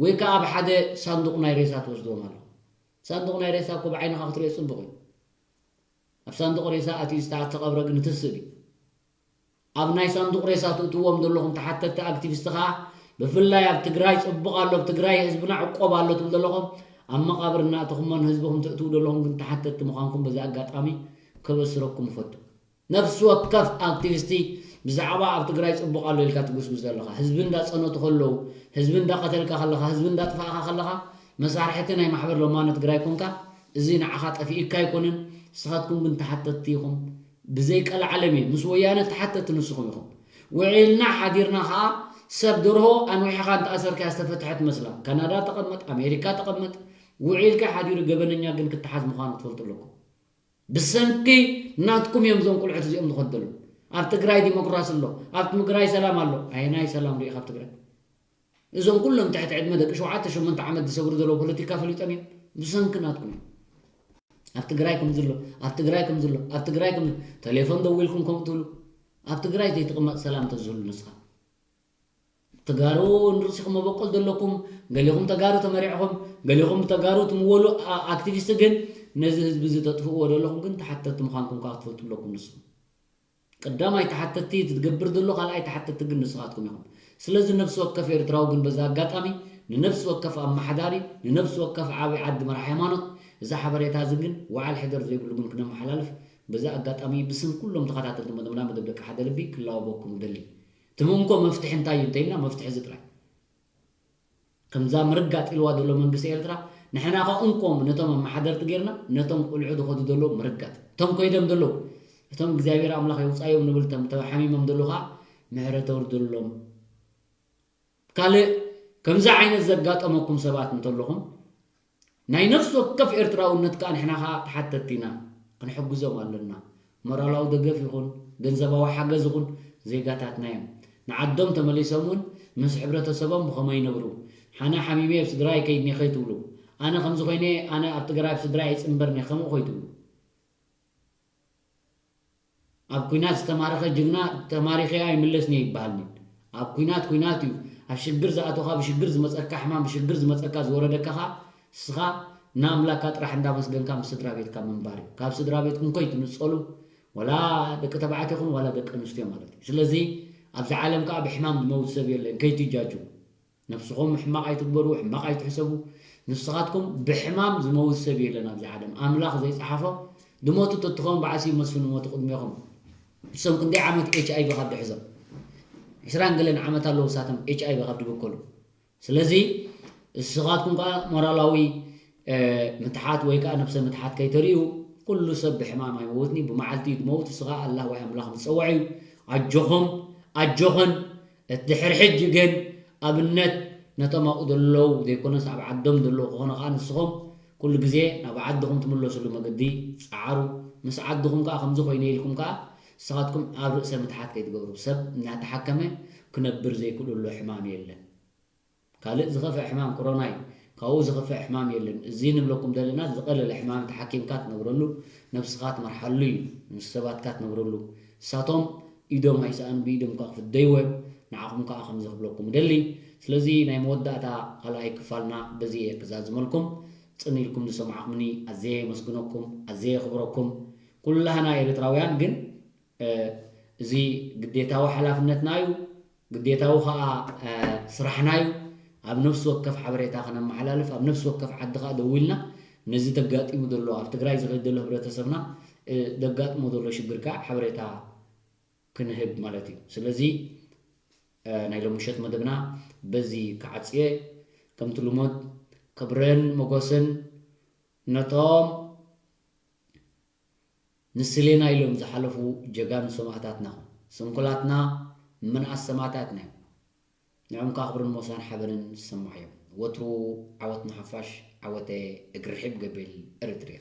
ወይ ከዓ ኣብ ሓደ ሳንዱቕ ናይ ሬሳ ትወስድዎም ኣለኹም። ሳንዱቕ ናይ ሬሳ እኮ ብዓይንኻ ክትሪኦ ፅቡቕ እዩ። ኣብ ሳንዱቕ ሬሳ ኣትዩ ዝተቐብረ ግን ትስብ እዩ። ኣብ ናይ ሳንዱቕ ሬሳ ትእትዎም ዘለኹም ተሓተቲ ኣክቲቪስት ከዓ ብፍላይ ኣብ ትግራይ ፅቡቕ ኣሎ ኣብ ትግራይ ህዝብና ዕቆብ ኣሎ ትብሉ ዘለኹም ኣብ መቓብር እናእተኹሞ ንህዝብኹም ተእትዉ ዘለኹም ግን ተሓተቲ ምዃንኩም በዚ ኣጋጣሚ ከበስረኩም እፈቱ። ነፍሲ ወከፍ ኣክቲቪስቲ ብዛዕባ ኣብ ትግራይ ፅቡቕ ኣሎ ኢልካ ትጉስጉስ ዘለኻ ህዝቢ እንዳፀነቱ ከለዉ ህዝቢ እንዳቐተልካ ከለኻ ህዝቢ እንዳጥፋእካ ከለኻ መሳርሕቲ ናይ ማሕበር ለማኖ ትግራይ ኮንካ እዚ ንዓኻ ጠፊእካ ኣይኮነን። ንስኻትኩም ግን ተሓተትቲ ኢኹም። ብዘይ ቀልዓለም እየ ምስ ወያነ ተሓተቲ ንስኹም ኢኹም። ውዒልና ሓዲርና ኸዓ ሰብ ደርሆ ኣንዊሕኻ እንተኣሰርካያ ዝተፈትሐት መስላ ካናዳ ተቐመጥ ኣሜሪካ ተቐመጥ ውዒልካ ሓዲሩ ገበነኛ ግን ክተሓዝ ምዃኑ ክትፈልጡ ኣለኩም። ብሰንኪ ናትኩም እዮም እዞም ቁልዑት እዚኦም ዝኾደሉ። ኣብ ትግራይ ዲሞክራሲ ኣሎ፣ ኣብ ትግራይ ሰላም ኣሎ። ኣየናይ ሰላም ሪኢኻ ኣብ ትግራይ? እዞም ኩሎም ትሕቲ ዕድመ ደቂ ሸውዓተ ሸሞንተ ዓመት ዝሰግሩ ዘለዉ ፖለቲካ ፈሊጦም እዮም። ብሰንኪ ናትኩም እዮም። ኣብ ትግራይ ከምዚ ኣሎ፣ ኣብ ትግራይ ከምዚ ኣሎ፣ ኣብ ትግራይ ከምዚ ተሌፎን ደዊልኩም ከምኡ ትብሉ። ኣብ ትግራይ ዘይትቕመጥ ሰላም ተዝህሉ ንስኻ ተጋሩ ንርእሲኹም መበቆል ዘለኩም ገሊኹም ተጋሩ ተመሪዕኹም ገሊኹም ተጋሩ ትምወሉ ኣክቲቪስት ግን ነዚ ህዝቢ እዚ ተጥፍእዎ ዘለኹም ግን ተሓተቲ ምዃንኩም ከዓ ክትፈልጡ ኣለኩም ንስኹም ቀዳማይ ተሓተቲ እቲ ትገብር ዘሎ ካልኣይ ተሓተቲ ግን ንስኻትኩም ኢኹም ስለዚ ነፍሲ ወከፍ ኤርትራዊ ግን በዚ ኣጋጣሚ ንነፍሲ ወከፍ ኣመሓዳሪ ንነፍሲ ወከፍ ዓብይ ዓዲ መራሕ ሃይማኖት እዚ ሓበሬታ እዚ ግን ወዓል ሕደር ዘይብሉ ግን ክነመሓላልፍ በዚ ኣጋጣሚ ብስም ኩሎም ተኸታተልቲ መደብና መደብ ደቂ ሓደ ልቢ ክላወበኩም እደሊ ትምእንኮ መፍትሒ እንታይ እዩ እንተኢልና መፍትሒ እዚ ጥራይ ከምዛ ምርጋጥ ኢልዋ ዘሎ መንግስቲ ኤርትራ ንሕና ኸ እንኮም ነቶም ኣመሓደርቲ ጌርና ነቶም ቆልዑ ዝኸዱ ዘለዉ ምርጋጽ፣ እቶም ከይዶም ዘለዉ፣ እቶም እግዚኣብሔር ኣምላኽ የውጻዮም ንብል፣ እቶም ተሓሚሞም ዘለዉ ኸዓ ምሕረት ኣውርደሎም። ካልእ ከምዚ ዓይነት ዘጋጠመኩም ሰባት እንተለኹም፣ ናይ ነፍሲ ወከፍ ኤርትራውነት ከኣ ንሕና ከኣ ተሓተትቲ ኢና። ክንሕግዞም ኣለና። ሞራላዊ ደገፍ ይኹን ገንዘባዊ ሓገዝ ይኹን ዜጋታትና እዮም። ንዓዶም ተመሊሶም እውን ምስ ሕብረተሰቦም ብኸመይ ይነብሩ? ሓነ ሓሚመ ኣብ ስድራይ ከይድኒ ከይትብሉ። ኣነ ከምዚ ኮይነ፣ ኣነ ኣብ ትግራይ ኣብ ስድራይ ኣይጽንበርኒ ከምኡ ከይትብሉ። ኣብ ኲናት ዝተማረኸ ጅግና ተማሪኸ ኣይምለስን እየ ይበሃል። ኣብ ኲናት ኲናት እዩ። ኣብ ሽግር ዝኣተኻ፣ ብሽግር ዝመፀካ ሕማም፣ ብሽግር ዝመፀካ ዝወረደካ ኸዓ ንስኻ ንኣምላካ ጥራሕ እንዳመስገንካ ምስ ስድራ ቤትካ ምንባር እዩ። ካብ ስድራ ቤትኩም ከይትንፀሉ፣ ወላ ደቂ ተባዕትዮ ይኹን ዋላ ደቂ ኣንስትዮ ማለት እዩ። ስለዚ ኣብዚ ዓለም ከዓ ብሕማም ዝመውት ሰብ የለን፣ ከይትጃጁ። ነብስኹም ሕማቕ ኣይትግበሩ፣ ሕማቕ ኣይትሕሰቡ። ንስኻትኩም ብሕማም ዝመውት ሰብ የለን ኣብዚ ዓለም። ኣምላኽ ዘይጸሓፎ ድሞቱ ተትኸውን በዓሲ ይመስፍን ሞቱ ቅድሜኹም። ንሶም ክንደይ ዓመት ኤች ኣይ ቪ ካብ ድሕዞም? ዕስራን ገለን ዓመት ኣለዉ ሳቶም ኤች ኣይ ቪ ካብ ድብከሉ። ስለዚ ንስኻትኩም ከኣ ሞራላዊ፣ እ፣ ምትሓት ወይ ከኣ ነብሰ ምትሓት ከይተርእዩ፣ ኩሉ ሰብ ብሕማም ኣይመውትኒ፣ ብመዓልቲ እዩ ዝመውት፣ ንሱ ከኣ ኣላህ ወይ ኣምላኽ ምጸውዕ እዩ። ኣጆኹም፣ ኣጆኽን። እቲ ድሕሪ ሕጂ ግን ኣብነት ነቶም ኣብኡ ዘለዉ ዘይኮነስ ኣብ ዓዶም ዘለዉ ክኾኑ ከኣ ንስኹም ኩሉ ግዜ ናብ ዓድኹም ትምለስሉ መገዲ ጸዓሩ። ምስ ዓድኹም ከኣ ከምዚ ኮይነ ኢልኩም ከኣ ንስኻትኩም ኣብ ርእሰ ምትሓት ከይትገብሩ። ሰብ እናተሓከመ ክነብር ዘይክእለሉ ሕማም የለን። ካልእ ዝኸፍእ ሕማም ኮሮና እዩ። ካብኡ ዝኸፍእ ሕማም የለን። እዚ ንብለኩም ዘለና ዝቐለለ ሕማም ተሓኪምካ ትነብረሉ፣ ነብስኻ ትመርሓሉ እዩ። ምስ ሰባትካ ትነብረሉ። ንሳቶም ኢዶም ኣይሰኣኑ፣ ብኢዶም ከኣ ክፍደይዎ እዮም። ንዓኹም ከኣ ከምዚ ክብለኩም እደሊ። ስለዚ ናይ መወዳእታ ካልኣይ ክፋልና በዚ እየ ክዛዝመልኩም። ጽን ኢልኩም ዝሰማዕኩምኒ ኣዝየ የመስግነኩም፣ ኣዝየ የኽብረኩም። ኩላህና ኤርትራውያን ግን፣ እ፣ እዚ ግዴታዊ ሓላፍነትና እዩ። ግዴታዊ ኸኣ፣ እ፣ ስራሕና እዩ። ኣብ ነፍሲ ወከፍ ሓበሬታ ከነመሓላልፍ፣ ኣብ ነፍሲ ወከፍ ዓዲ ኸኣ ደዊልና ነዚ ተጋጢሙ ዘሎ፣ ኣብ ትግራይ ዝኸይድ ዘሎ ህብረተሰብና፣ እ፣ ዘጋጥሞ ዘሎ ሽግር ከኣ ሓበሬታ ክንህብ ማለት እዩ። ስለዚ፣ እ፣ ናይ ሎምሸት መደብና በዚ ክዓጽየ፣ ከምቲ ልሙድ ክብርን ሞገስን ነቶም ንስሌና ኢሎም ዝሓለፉ ጀጋኑ ሰማእታትና፣ ስንኩላትና ምንኣስ ሰማእታትና እዮም። ንዕም ከኣ ክብርን ሞሳን ሓበንን ዝሰማዕ እዮም። ወትሩ ዓወት ንሓፋሽ፣ ዓወተ እግሪ ርሒብ ገቤል ኤሪትሪያ።